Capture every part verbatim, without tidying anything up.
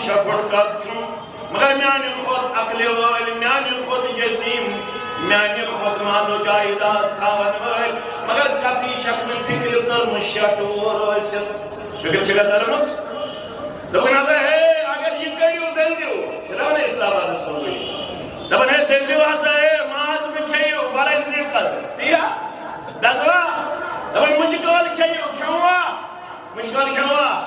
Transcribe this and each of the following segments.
شےٚ فُٹ قد چھُم، مگر میانہِ کھۄتہٕ عقلہِ وٲلۍ، میانہِ کھۄتہٕ جسیم، میانہِ کھۄتہٕ مال و جائیداد تھاون وٲلۍ، مگر کتھٕے چھکھ نہٕ فکرِ تٔرمٕژ شےٚ ٹوٗر ٲسِتھ۔ فکر چھکھا تٔرمٕژ؟ دوٚپُن ہسا، ہے، اگر یہِ کٔرِو، دٔزِو۔ چھِنہ ونان اسلام آبادس منٛز وٕنہِ؟ دپان، ہے، دٔزِو ہسا، ہے، ماز مہٕ کھیٚیِو، ورٲے زیٖٹھ۔ تی ہا؟ دزوا؟ دپان، مُجہِ کٲلۍ کھیٚیِو، کھیوٚوا؟ مُجہِ کٲلۍ کھیوٚوا؟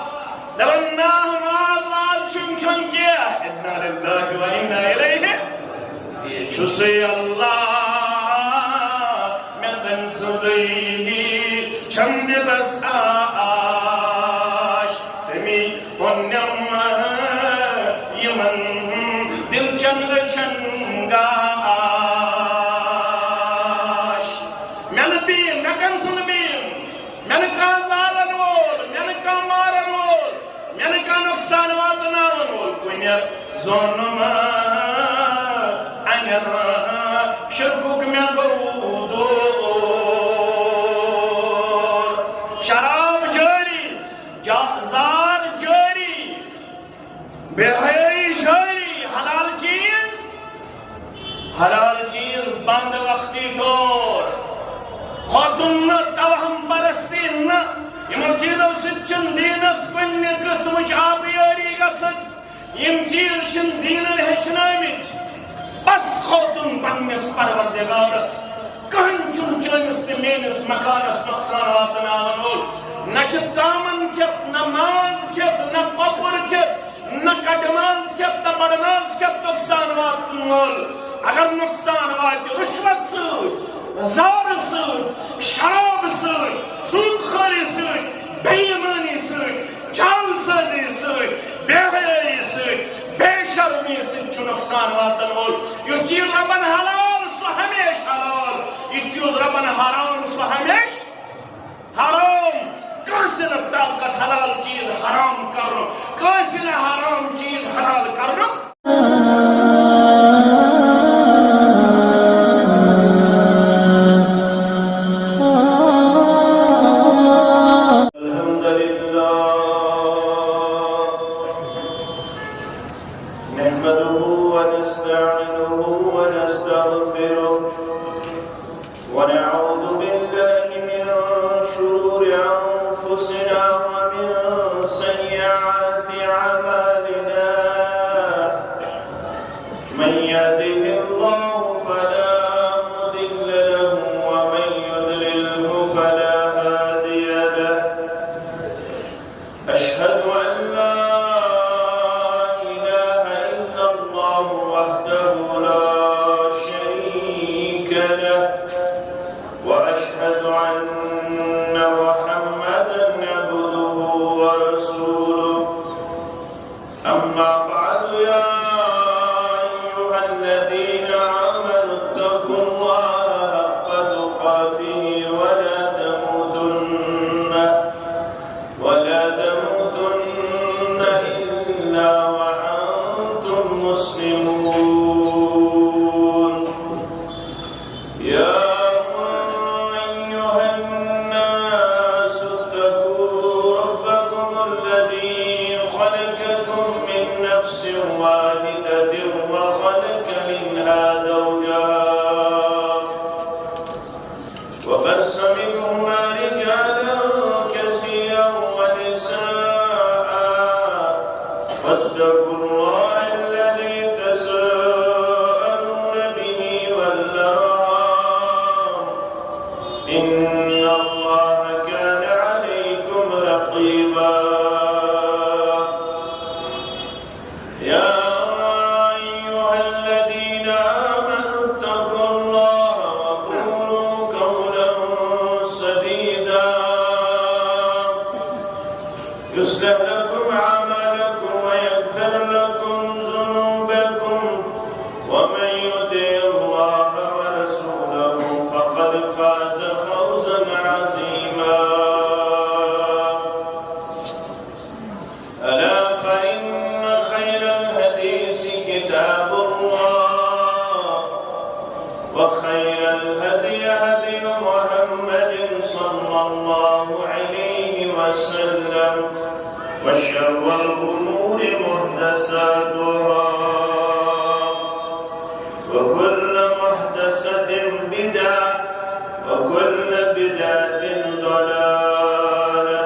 دپان، نہ، ماز واز چھُنہٕ کھیوٚن کینٛہہ۔ انا للہ و انا الیہ۔ یہِ چھُ سُے اللہ، مےٚ تٔمۍ سٕنٛزٕے چھم دِلس آش۔ تٔمی اوٚنم یِمن دِلچن رٔچھن گاش۔ مےٚ نہٕ بیٖم، مےٚ کٔمۍ سُنٛد بیٖم؟ مےٚ نہٕ کانٛہہ زالن وول، مےٚ نہٕ کانٛہہ مارن وول، مےٚ نہٕ کانٛہہ نۄقصان واتناون وول۔ کُنہِ زونُم انٮ۪ن شرکُک مےٚ گوٚو دور۔ شراب جٲری، جا-، زار جٲری، بے حیٲیی جٲری، حلال چیٖز، حلال چیٖز بنٛد وقتی طور۔ خوتُن نہٕ، توہم پرستی نہٕ، یِمو چیٖزو سۭتۍ چھُنہٕ دیٖنس کُنہِ قٕسمٕچ آبیٲری گژھان۔ یِم چیٖز چھِنہٕ دیٖنن ہیٚچھنٲومٕتۍ۔ بس خوتُن پننِس پروردگارس۔ کٕہٕنۍ چھُنہٕ چٲنِس تہٕ میٲنِس مکانس نۄقصان واتناون وول۔ نہ چھِ ژامن کھٮ۪تھ، نہ ماز کھٮ۪تھ، نہ کۄکُر کھٮ۪تھ، نہ کٹہٕ ماز کھٮ۪تھ، نہ بڑٕ ماز کھٮ۪تھ نۄقصان واتن وول۔ اگر نۄقصان واتہِ رُشوت سۭتۍ، زارٕ سۭتۍ، شرابہٕ سۭتۍ، سوٗد خٲری سۭتۍ، بے ایمٲنی سۭتۍ، جعل سٲزی سۭتۍ، بے حیٲیی سۭتۍ، بے شرمی سۭتۍ چھُ نۄقصان واتن وول۔ یُس چیٖز رۄبن حلال، سُہ ہمیشہِ حلال۔ یُس چیٖز رۄبن حرام، سُہ ہمیشہِ حرام۔ کٲنٛسہِ نہٕ طاقت حلال چیٖز حرام کرنُک، کٲنٛسہِ نہٕ حرام چیٖز حلال کرنُک۔ الحمد لله، نحمده ونستعينه ونستغفره، ونعوذ بالله من شرور أنفسنا ومن سيئات أعمالنا. من يهده الله فلا مضل له ومن يضلله فلا هادي له. أشهد أن لا إله إلا الله وحده لا شريك له، وأشهد أن محمدا عبده ورسوله. أما بعد، يا أيها الذين آمنوا اتقوا الله حق تقاته ولا تموتن، ولا تموتن إلا وأنتم مسلمون. يا أيها الناس اتقوا ربكم الذي خلقكم من نفس واحدة وخلق منها زوجها وبث منهما رجالا كثيرا ونساء، واتقوا الله الذي تساءلون به والأرحام، إن الله كان عليكم رقيبا. يا أيها الذين آمنوا اتقوا الله وقولوا قولا سديدا، يصلح لكم أعمالكم ويغفر لكم ذنوبكم، ومن يطع الله ورسوله فقد فاز فوزا عظيما. ألا فإن خير الحديث كتاب الله، وخير الهدي هدي محمد صلى الله عليه وسلم، وشر الأمور محدثاتها، وكل محدثة بدعة، وكل بدعة ضلالة،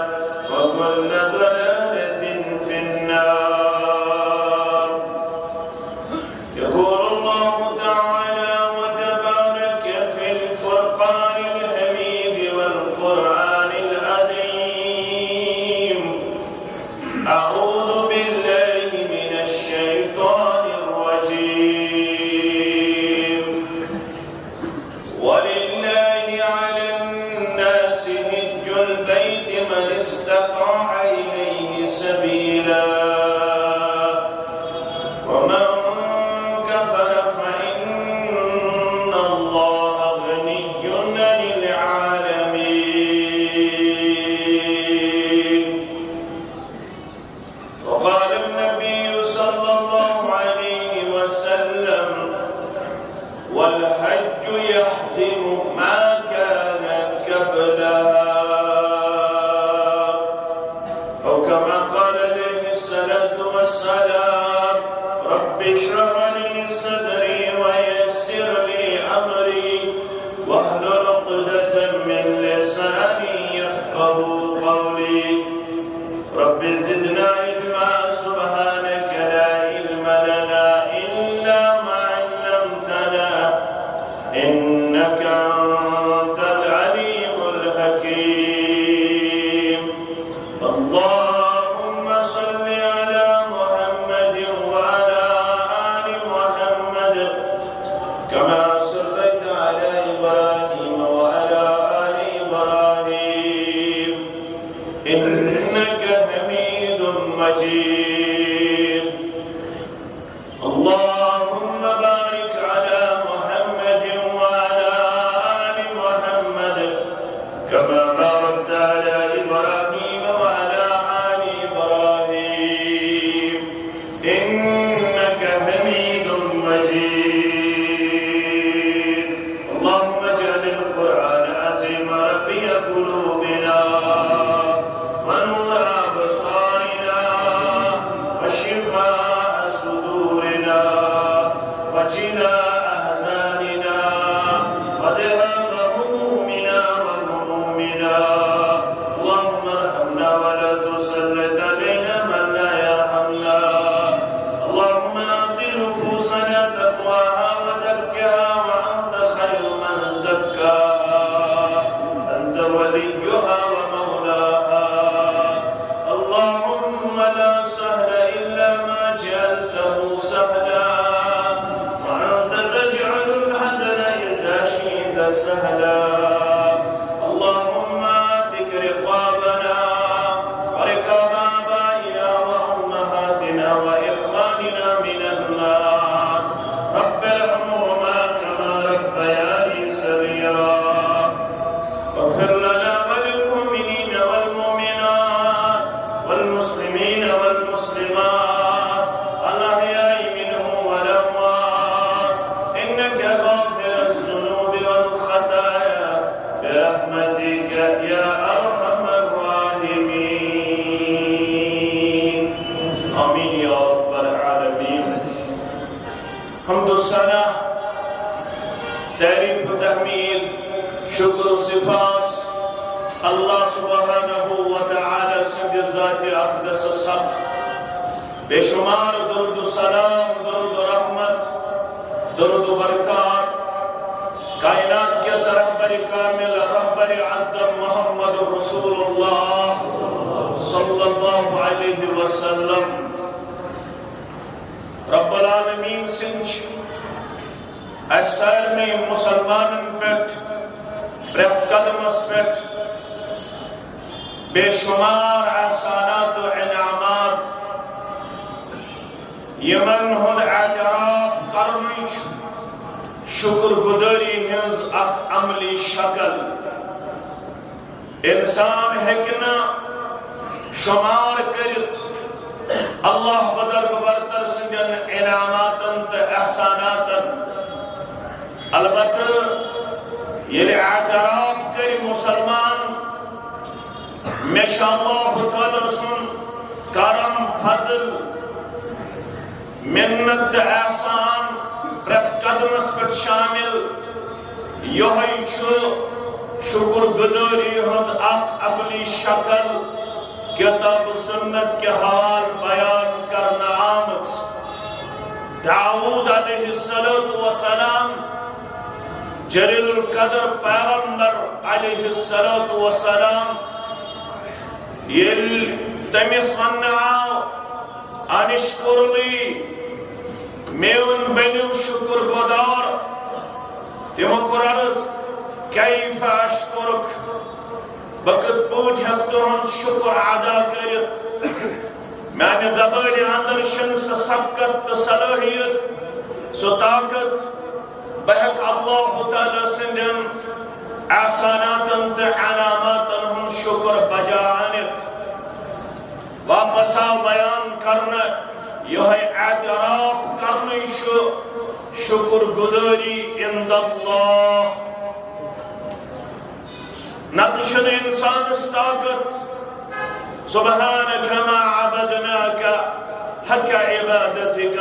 وكل ضلالة في النار. يقول الله تعالى وتبارك في الفرقان الحميد والقرآن العظيم: أعوذ بالله من الشيطان الرجيم. ولله على الناس حج البيت من استطاع إليه سبيلا، ومن كفر فإن الله غني عن العالمين. وقال النبي صلى الله عليه وسلم: والحج يهدم ما كان قبلها. أو كما قال عليه الصلاة والسلام: رب اشرح لي صدري ويسر لي أمري واحلل عقدة من لساني يفقهوا قولي. رب زدنا علما. سبحانك لا علم لنا إلا ما علمتنا إنك أنت العليم الحكيم. اللهم صل على محمد وعلى آل محمد كما صليت على إبراهيم وعلى آل إبراهيم إنك حميد مجيد. اللهم بارك على محمد وعلى آل محمد كما باركت على إبراهيم وعلى آل إبراهيم إنك حميد مجيد. اللهم اجعل القرآن العظيم ربيع قلوبنا ونور أبصارنا وشفاء صدورنا وجلاء أحزاننا وذهاب همومنا وغمومنا. اللهم ارحمنا ولا تسلط علينا من لا يرحمنا. اللهم آت نفوسنا تقواها وزكها وأنت خير من زكاها، أنت وليها ومولاها. اللهم لا سهل إلا ما جعلته سهلا، وأنت تجعل الحزن إذا شئت سهلا. اللهم اعتق رقابنا ورقاب آبائنا وأمهاتنا وإخواننا من النار. رب ارحمهما كما ربياني صغيرا. واغفر لنا وللمؤمنين والمؤمنات والمسلمين والمسلمات الأحياء منهم والأموات إنك غافر الذنوب والخطايا برحمتك يا أرحم الراحمين. آمين يا رب العالمين. حمد و ثنا، تعریف و تحمید، شکر و سپاس اللہ سبحانہ و تعالی سٕنٛدِ ذاتِ اقدسس حق۔ بے شمار درود و سلام، درود و رحمت، درود و برکات کائنات کِس رہبرِ کامل، رہبرِ اعظم محمد رسول اللہ صلی اللہ علیہ وسلم۔ رب العالمین سٕنٛدۍ چھِ اسہِ سارنٕے مسلمانن پٮ۪ٹھ پرٛٮ۪تھ قدمس پٮ۪ٹھ بے شمار احسانات و انعامات، یِمن ہُنٛد اعتراف کرنٕے چھُ شکر گزٲری ہٕنٛز اکھ عملی شکل۔ انسان ہیٚکہِ نہٕ شمار کٔرِتھ اللہ بدر برتر سٕنٛدٮ۪ن انعاماتن تہٕ احساناتن۔ البتہٕ ییٚلہِ اعتراف کرِ مسلمان، مےٚ چھُ اللہ تعالیٰ سُنٛد کرم، فضل، منت تہٕ احسان پرٛٮ۪تھ قدمس پٮ۪ٹھ شٲمِل۔ یِہوٚے چھُ شُکر گُزٲری ہُنٛد اکھ عملی شکل، کتاب و سنت کہِ حوالہٕ بیان کرنہٕ آمٕژ۔ داؤد علیہ الصلوۃ والسلام، جلیل القدر پیغمبر علیہ الصلوۃ والسلام، ییٚلہِ تٔمِس وننہٕ آو، "ان اشکر لی"، میون بٔنِو شُکر گُزار۔ تِمو کوٚر عرض، "کیف اشکرک"، بہٕ کِتھ پٲٹھۍ ہٮ۪کہٕ تُہُنٛد شُکر ادا کٔرِتھ؟ میانہِ زبٲنہِ اندر چھنہٕ سۄ سبقت تہٕ صلٲحیت، سۄ طاقت، بہٕ ہٮ۪کہٕ اللہ تعالیٰ سٕنٛدٮ۪ن احساناتن تہٕ انعاماتن ہُنٛد شُکر بجا أنِتھ۔ واپس آو بیان کرنہٕ، یِہوٚے اعتراف کرنُے چھُ شُکر گُزٲری عند اللہ۔ نتہٕ چھُنہٕ انسانس طاقت، سبحانک ما عبدناک حق عبادتک،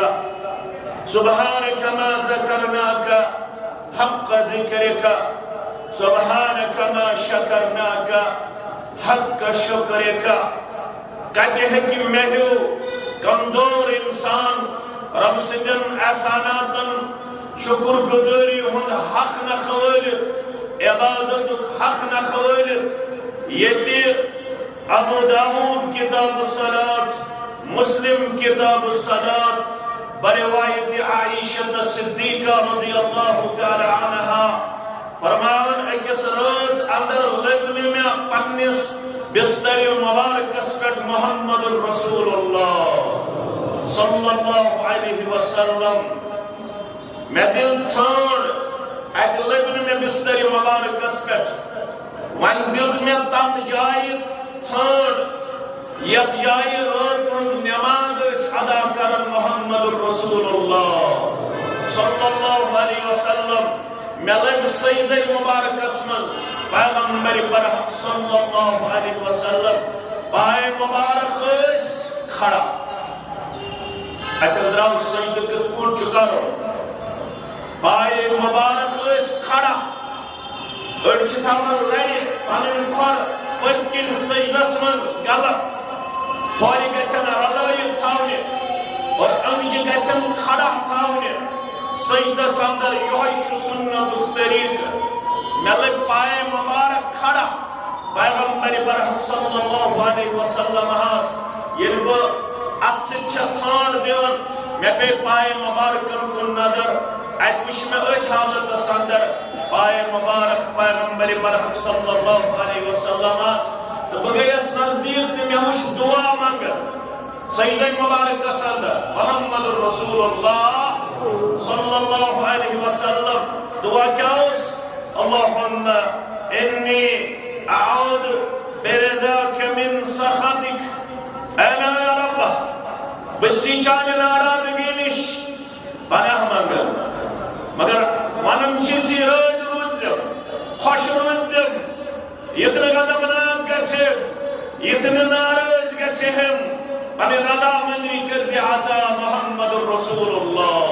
سبحانک ما ذکرناک حق ذکرک، سبحانک ما شکرناک حق شکرک۔ کتہِ ہیٚکہِ مےٚ ہیوٗ کمزور انسان رب سٕنٛدٮ۪ن احساناتن شُکر گُزٲری ہُنٛد حق نکھٕ وٲلِتھ، عبادتُک حق نکھٕ وٲلِتھ، ییٚتہِ ابو داؤد کتاب الصلاۃ، مسلم کتاب الصلاۃ، بروایت عائشہ صدیقہ رضی اللہ تعالی عنہا فرماوان، أکِس رٲژ اندر لٔبۍ نہٕ مےٚ پننِس بستر مبارکس پٮ۪ٹھ محمد رسول اللہ صلی اللہ علیہ وسلم۔ مےٚ دِژ ژھانٛڈ، اَتہِ لٔبۍ نہٕ مےٚ بستر مبارکس پٮ۪ٹھ۔ وۄنۍ دیُت مےٚ تتھ جایہِ ژھانٛڈ، یتھ جایہِ رٲژ ہٕنٛز نماز ٲسۍ ادا کران محمد رسول اللہ صلی اللہ علیہ وسلم۔ مےٚ لٔبۍ سجدے مبارکس منٛز پیغمبر برحق صلی اللہ علیہ وسلم۔ پائے مبارک ٲسۍ کھڑا۔ اتہِ حض درٛاو سجدٕ کِتھ پٲٹھۍ چھُ کرُن۔ پائے مبارک ٲسۍ کھڑا۔ أڑۍ چھِ تھاوان لرِ پنٕنۍ کھۄر پٔتۍ کِنۍ سجدس منٛز غلط۔ کھۄرِ گژھن رلٲوِتھ تھاونہِ اور أنٛگجہِ گژھن کھڑا تھاونہِ۔ سجدس اندر یِہوٚے چھُ سنتُک طریقہٕ۔ مےٚ لٔگۍ پایہِ مبارک کھڑا۔ پیغمبر برحق صلی اللہ علیہ وسلم ہس ییٚلہِ بہٕ اتھ سۭتۍ چھَس ژھانٛڈ دِوان، مےٚ پیٚیہِ پایہِ مبارکن کُن نظر۔ اتہِ وٕچھ مےٚ أتھۍ حالتس اندر پایہِ مبارک پیغمبر برحق صلی اللہ علیہ وسلم ہس، تہٕ بہٕ گٔیَس نزدیٖک تہٕ مےٚ وٕچھ دُعا منٛگان۔ سجدہ مبارکس اندر محمد رسول اللہ صلی اللہ علیہ وسلم دعا کیا اوس؟ اللہم انی اعوذ برضاک من سخطک۔ اے میانہِ رب، بہٕ چھُس چانہِ ناراضگی نِش پناہ منگان۔ مگر ونان چھِ زِ رٲضۍ روٗدۍزٮ۪م، خۄش روٗدۍزٮ۪م، یِتھ نہٕ غضبناک گژھِ، یِتھ نہٕ ناراض گژھِ ہم۔ پنٕنۍ رضامندی کٔر زِ عطا محمد رسول اللہ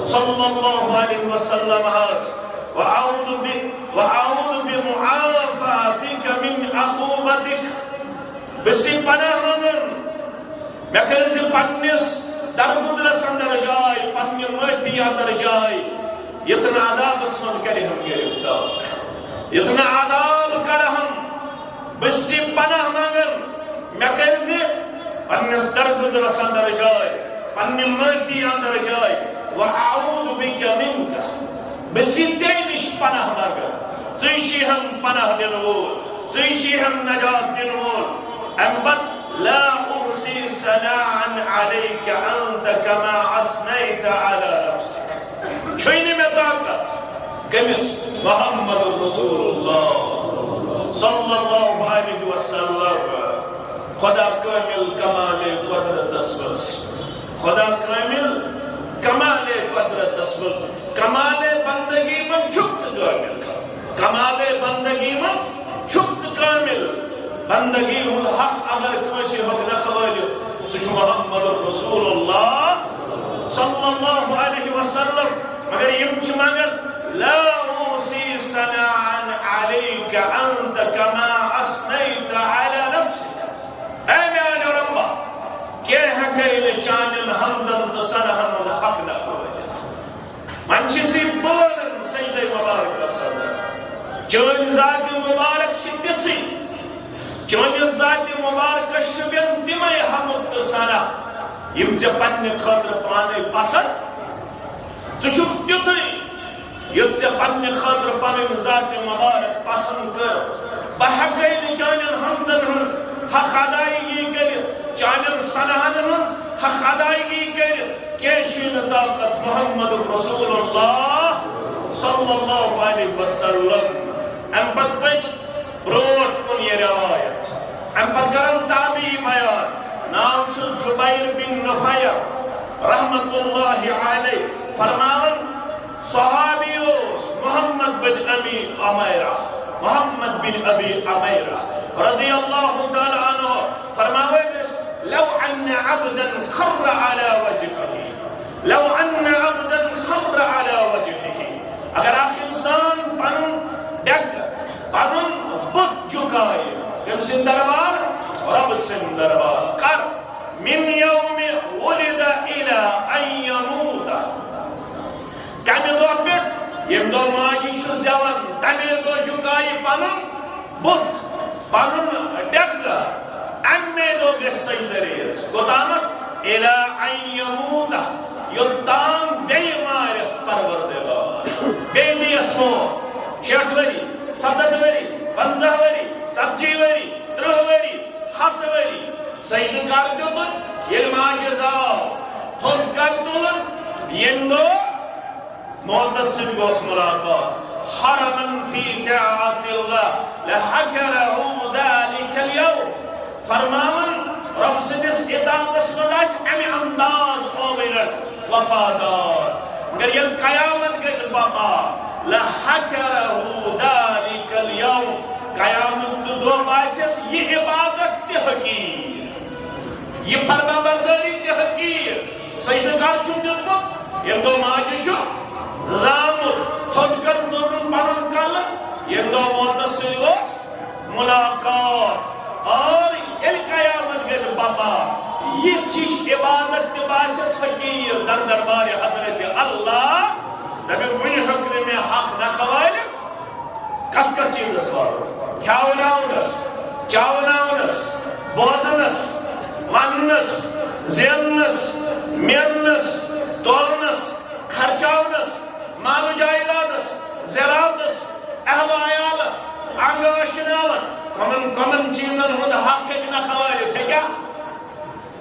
صلی اللہ علیہ وسلم ہس۔ وأعوذ ب-، وأعوذ بمعافاتك من عقوبتك۔ بہٕ چھُس پناہ منگان، مےٚ کٔرۍ زِ پننِس درگُزرس اندر جاے، پننہِ معٲفی اندر جاے، یِتھ نہٕ عذابس منٛز کرِ ہم گرفتار، یِتھ نہٕ عذاب کرِ ہم۔ بہٕ چھُس پناہ منگان، مےٚ کٔرۍ زِ پننِس درگُزرس اندر جاے، پننہِ معٲفی اندر جاے۔ وأعوذ بك منك۔ بہٕ چھُس ژےٚ نِش پناہ منگان۔ ژٕے چھُے ہم پناہ دِنہٕ وول، ژٕے چھُے ہم نجات دِنہٕ وول۔ امہِ پتہٕ، لا احصی ثناء علیک انت کما اثنیت علی نفسک۔ چھُے نہٕ مےٚ طاقت کٔمِس؟ محمد رسول اللہ صلی اللہ علیہ وسلم۔ خدا کامل کمال قدرتس منٛز، خدا کامل کمال قدرتس منٛز، کمال بندگی منٛز چھُکھ ژٕ کامل۔ کمال بندگی منٛز چھُکھ ژٕ کامل۔ بندگی ہُنٛد حق اگر کٲنٛسہِ ہیوٚک نہ کھوٲلِتھ، سُہ چھُ محمد رسول اللہ صلی اللہ علیہ وسلم، مگر یِم چھِ منگان، لا اوصی ثناء علیک انت کما اثنیت علی نفسک۔ اے میانہِ رۄبا، کینٛہہ ہٮ۪کَے نہٕ چانٮ۪ن حمدن تہٕ ثناہن ہُنٛد حق نکھٕ ؤنِتھ۔ وۄنۍ چھِ سُہ بولان سجدے مبارکس اندر۔ چٲنۍ ذاتِ مبارک چھِ تِژھٕے، چٲنِس ذاتِ مبارکس شوٗبن تِمے حمد تہٕ ثنا، یِم ژےٚ پننہِ خٲطرٕ پانے پسند۔ ژٕ چھُکھ تیُتھُے، یُتھ ژےٚ پننہِ خٲطرٕ پنٕنۍ ذاتِ مبارک پسند کٔر۔ بہٕ ہٮ۪کَے نہٕ چانٮ۪ن حمدن ہٕنٛز حق ادائیگی کٔرِتھ، چانٮ۪ن ثناہن ہٕنٛز حق ادائیگی کٔرِتھ۔ کینٛہہ چھُے نہٕ طاقت محمد رسول اللہ صلی اللہ علیہ وسلم۔ اَمہِ پتہٕ پٔچ برونٛٹھ کُن یہِ روایت۔ اَمہِ پتہٕ کرن تابعی بیان، ناو چھُ جبیر بن نفیر رحمت اللہ علیہ، فرماوان، صحابی اوس محمد بن ابی عمیرہ، محمد بن ابی عمیرہ رضی اللہ تعالی عنہ، فرماوان ٲسۍ، لو ان عبدا خر علی وجهه، لو ان عبدا خر علی وجهه۔ اگر اکھ انسان پنُن ڈیکہٕ، پنُن بُتھ جُکایہِ، تٔمۍ سٕنٛدِ دربار، رۄب سٕنٛدِ دربار، کر، من یوم ولد الی ان یموت، کمہِ دۄہ پٮ۪ٹھ، ییٚمہِ دۄہ ماجہِ چھُ زٮ۪وان، تَمے دۄہ جُکایہِ پنُن بُتھ، پنُن ڈیکہٕ، اَمے دۄہ گژھِ سجدٕ ریز۔ کوٚتامَتھ؟ الی ان یموت، یوٚتام بیٚیہِ مارٮ۪س پروردگار، بیٚیہِ دِیَس موت۔ شیٹھ ؤری، ستتھ ؤری، پنٛژاہ ؤری، ژتجی ؤری، ترٕٛہ ؤری، ہتھ ؤری۔ سجدٕ کر دیُتُن؟ ییٚلہِ ماجہِ زاو، تھوٚد کر تُلُن؟ ییٚمہِ دۄہ موتس سۭتۍ گوس ملاقات۔ حرما فی طاعت اللہ لحقرہ ذلک الیوم۔ فرماوان، رب سٕنٛدِس اطاعتس منٛز آسہِ امہِ انداز اومرت وفادار، مگر ییٚلہِ قیامت گژھِ بپا، لحقرہ ذلک الیوم، قیامت تہٕ دۄہ باسٮ۪س یہِ عبادت تہِ حقیٖر، یہِ فرما بردٲری تہِ حقیٖر۔ سجدٕ کر چھُم دیُتمُت؟ ییٚمہِ دۄہ ماجہِ چھُ زامُت۔ تھوٚد کر تُلُن پنُن کلہٕ؟ ییٚمہِ دۄہ موتس سۭتۍ اوس ملاقات۔ اور ییٚلہِ قیامت گژھِ بپا، یِژھ ہِش عبادت تہِ باسٮ۪س حقیٖر در دربارِ حضرت اللہ۔ دپہِ، وُنہِ ہیوٚک نہٕ مےٚ حق نکھٕ وٲلِتھ۔ کتھ کتھ چیٖزس والو؟ کھیاوناونس، چاوناونس، بوزنس، وننس، زیننس، میننس، تولنس، خرچاونس، مال و جائیدادس، زراعتس، اہل و عیالس، انگ آشناون، کمن کمن چیزن ہند حق ہیکہِ نہ خوٲلِتھ، ہیکیا؟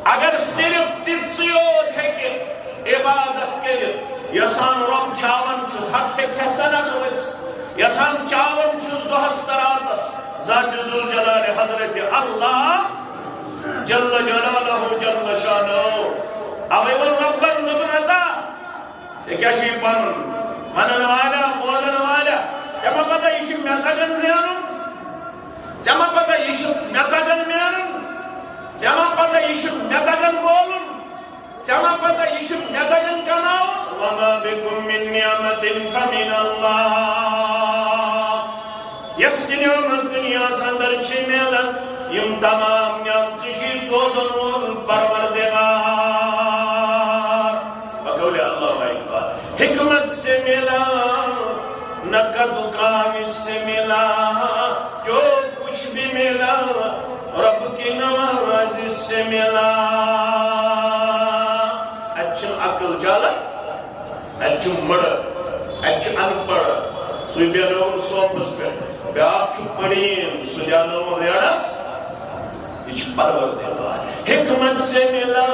اگر صرف تِژھٕے یوت ہیکہِ عبادت کٔرِتھ، یژھان رۄب کھیاون چھُس، حق ہیکہِ سا نہ کھٲوِتھ، یژھان چاون چھُس دۄہس تہٕ راتس، ذات ذوالجلال حضرت اللہ جل جلالہ جل شانہ۔ اوے ووٚن رۄبن، دوٚپُن، عطا، ژےٚ کیٛاہ چھُے پنُن؟ ونن والا، بولن والا، ژےٚ ما پتہ یہِ چھُ مےٚ تگان زینُن؟ ژےٚ ما پتہ یہِ چھُ مےٚ تگان مینُن؟ ژےٚ ما پتہ یہِ چھُ مےٚ تگان بولُن؟ ژےٚ ما پتہ یہِ چھُ مےٚ تگان کماوُن؟ وما بکم من نعمت فمن اللہ۔ یۄس تہِ نعمت دُنیاہس اندر چھِ میلان، یِم تمام نعمتہٕ چھِ سوزن وول پروردگار۔ بقول اللہ اکبر۔ حکمت سے ملا، نہ کد و کاوش سے ملا، جو کچھ بھی ملا، رب کی نوازش سے ملا۔ اچھا عقل چالک، اَتہِ چھُ مٔڑٕ، اَتہِ چھُ اَن پَڑھ، سُہ بیٚہنٲوُن صوفَس پٮ۪ٹھ، بیٛاکھ چھُ پٔڑیٖن، سُہ دیٛاونٲوُن ریڈَس۔ یہِ چھُ پروردگار۔ حکمت سے ملا،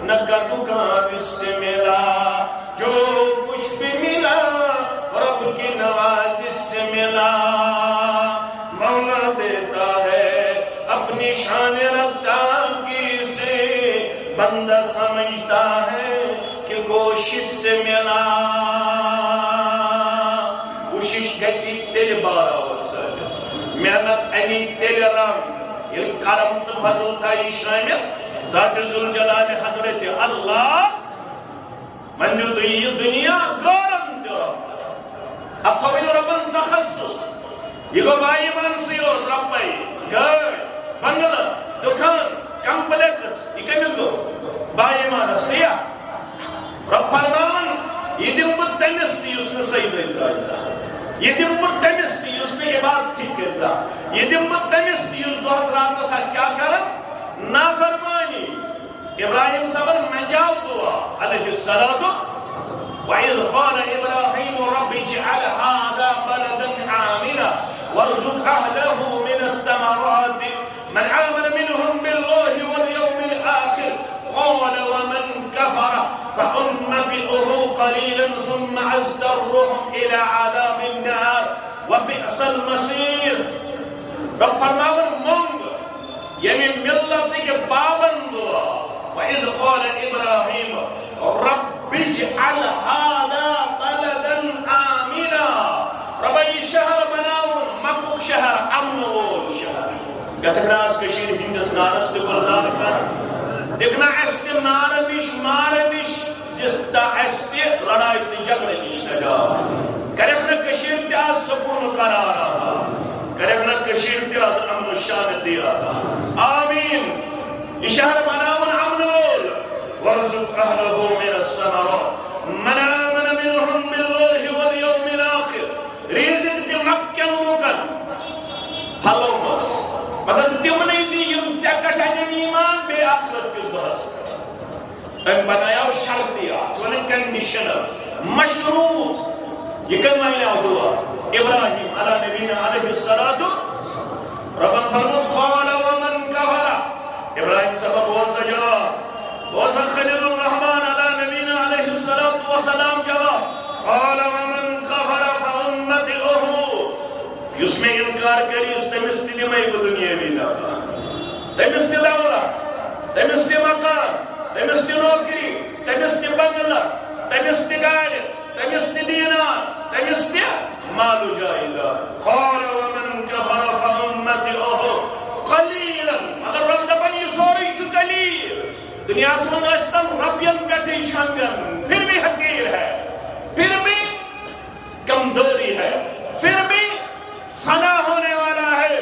نہ کد و کاوش سے ملا، جو کچھ بھی ملا، رب کی نوازش سے ملا۔ مولا دیتا ہے اپنی شان رفتگی سے، بندہ سمجھتا ہے کہ کوشش سے ملا۔ کوشش گژھِ تیٚلہِ برابر ثٲبت، محنت اَنہِ تیٚلہِ رنگ، ییٚلہِ کرم تہٕ فضل تھایہِ شٲمِل۔ ذات ذوالجلال حضرت اللہ وۄنۍ دیُت یہِ دُنیا غٲرن تہِ رۄب۔ اتھ تھوٚوٕے نہٕ رۄبن تخصص۔ یہِ گوٚو با ایمانسٕے یوت رۄپے، گٲڑۍ، بنگلہٕ، دُکان، کمپلیکس، یہِ کٔمِس گوٚو؟ با ایمانس تہِ یا؟ رۄب فرماوان، یہِ دِمہٕ بہٕ تٔمِس تہِ یُس نہٕ سجدے ترٛاوِ زانٛہہ۔ یہِ دِمہٕ بہٕ تٔمِس تہِ یُس نہٕ عبادتھٕے کٔرۍ زانٛہہ۔ یہِ دِمہٕ بہٕ تٔمِس تہِ یُس دۄہس راتس آسہِ کیٛاہ کران؟ نافرمٲنی۔ ابراہیم صٲبن منجاو دعا علیہ الصلوۃ، وَإِذْ قَالَ إِبْرَاهِيمُ رَبِّ اجْعَلْ هَذَا بَلَدًا آمِنًا وَارْزُقْ أَهْلَهُ مِنَ الثَّمَرَاتِ مَنْ آمَنَ مِنْهُم بِاللَّهِ وَالْيَوْمِ الْآخِرِ قَالَ وَمَنْ كَفَرَ فَأُمَتِّعُهُ قَلِيلًا ثُمَّ أَضْطَرُّهُ إِلَىٰ عَذَابِ النَّارِ وَبِئْسَ الْمَصِيرُ۔ رۄب فرماوان، مۄنگ ییٚمہِ مِلتٕکۍ بابن دُعا۔ وَإِذْ قَالَ إِبْرَاهِيمُ رَبِّ اجْعَلْ هَذَا بَلَدًا آمِنًا۔ رۄبا، یہِ شہر بناوُن، مکُک شہر، امنہٕ وول شہر۔ گژھکھ نہ آز کٔشیٖرِ ہٕنٛدِس نارس تہِ گُلزار کر۔ دِکھ نہ اَسہِ تہِ نارٕ نِش، مارٕ نِش، دِس نہ اَسہِ تہِ لڑایہِ تہٕ جھگڑٕ نِش نجات۔ کرکھ نہ کٔشیٖرِ تہِ آز سکوٗن قرار عطا۔ کرکھ نہ کٔشیٖرِ تہِ آز امن و شانتی عطا۔ آمین۔ یہِ شہر بناوُن امن وول۔ وارزق اہلہ من الثمرات من آمن منهم باللہ والیوم الاخر۔ رزق دِ مکہ کٮ۪ن لوٗکن پھلو منٛز، مگر تِمنٕے دِ یِم ژےٚ پٮ۪ٹھ اَنن ایمان بیٚیہِ آخرت کِس دۄہس پٮ۪ٹھ۔ أمۍ بنایو شرطیات، ژٕ وَنکھ conditional، مشروط۔ یہِ کٔمۍ بنایو دُعا؟ ابراہیم علیٰ نبینا علیہ الصلوۃ۔ ربن فرموس، قال ومن کفر۔ ابراہیم صٲب، بوز سا جواب۔ بوز سا خلیل الرحمان علیٰ نبینا علیہ الصلوۃ والسلام جواب۔ قال ومن کفر فأمتعه۔ یُس مےٚ اِنکار کَرِ، یُس تٔمِس تہِ دِمَے بہٕ دُنیٲوی نعمت۔ تٔمِس تہِ دولت، تٔمِس تہِ مکان، تٔمِس تہِ نوکری، تٔمِس تہِ بنگلہٕ، تٔمِس تہِ گاڑِ، تٔمِس تہِ دینار، تٔمِس تہِ مال و جائیداد۔ قال ومن کفر فأمتعه قلیلا۔ مگر رب دپان، یہِ سورُے چھُ قلیل۔ دُنیاہَس منٛز ٲسۍ تَن رۄپین پٮ۪ٹھٕے شۄنگان، پھر بھی حقیر ہے، پھر بھی کمزوری ہے، پھر بھی فنا ہونے والا ہے،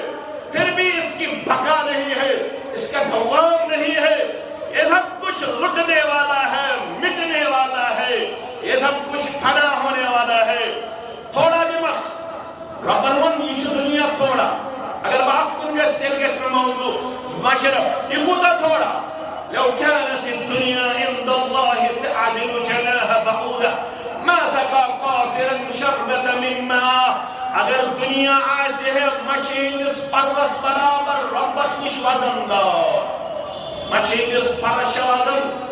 پھر بھی اس کی بقا نہیں ہے، اس کا دوام نہیں ہے۔ یہ سب کچھ لٹنے والا ہے، مٹنے والا ہے، یہ سب کچھ فنا ہونے والا ہے۔ تھوڑا دماغ رۄبن ووٚن، یہِ چھُ دُنیا تھوڑا۔ اگر بہٕ اَتھ کُن گژھٕ، تیٚلہِ گژھِ مےٚ موضوع مشرف۔ یہِ کوٗتاہ تھوڑا؟ لو كانت الدنيا عند الله تعدل جناح بعوضة ما سقى كافرا شربة من ماء۔ اگر دُنیا آسہِ ہے مچھِ ہٕنٛدِس پرس برابر رۄبس نِش وزن دار، مچھِ ہٕنٛدِس پرس چھا وزن؟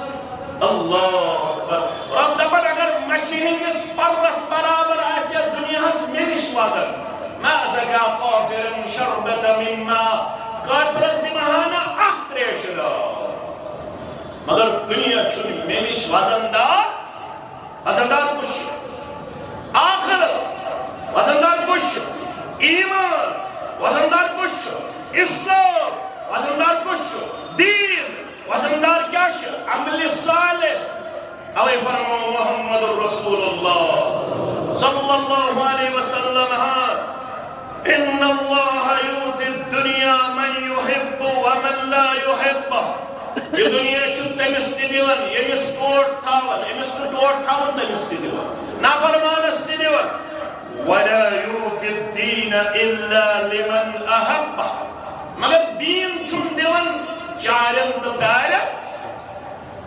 اللہ اکبر۔ رب دپان، اگر مچھِ ہٕنٛدِس پرس برابر آسہِ ہا دُنیاہس مےٚ نِش وزن، ما سقى كافرا شربة من ماء، کافرس دِمہٕ ہا نہٕ اکھ تریشہِ دار۔ مگر دُنیا چھُنہٕ مےٚ نِش وزن دار۔ وزن دار کُس چھُ؟ آخرت۔ وزن دار کُس چھُ؟ ایمان۔ وزن دار کُس چھُ؟ اسلام۔ وزن دار کُس چھُ؟ دین۔ وزن دار کیٛاہ چھُ؟ عمل صالح۔ اوے فرمو محمد رسول اللہ صلی اللہ علیہ وسلم، ہاں، ان اللہ یؤتی الدنیا من یحب ومن لا یحب۔ یہِ دُنیا چھُ تٔمِس تہِ دِوان، ییٚمِس ٹوٹھ تھاوان، ییٚمِس نہٕ ٹوٹھ تھاوان، تٔمِس تہِ دِوان، نافرمانس تہِ دِوان۔ ولا یؤتی الدین الا لمن احب۔ مگر دیٖن چھُنہٕ دِوان چارٮ۪ن تہٕ پیارٮ۪ن۔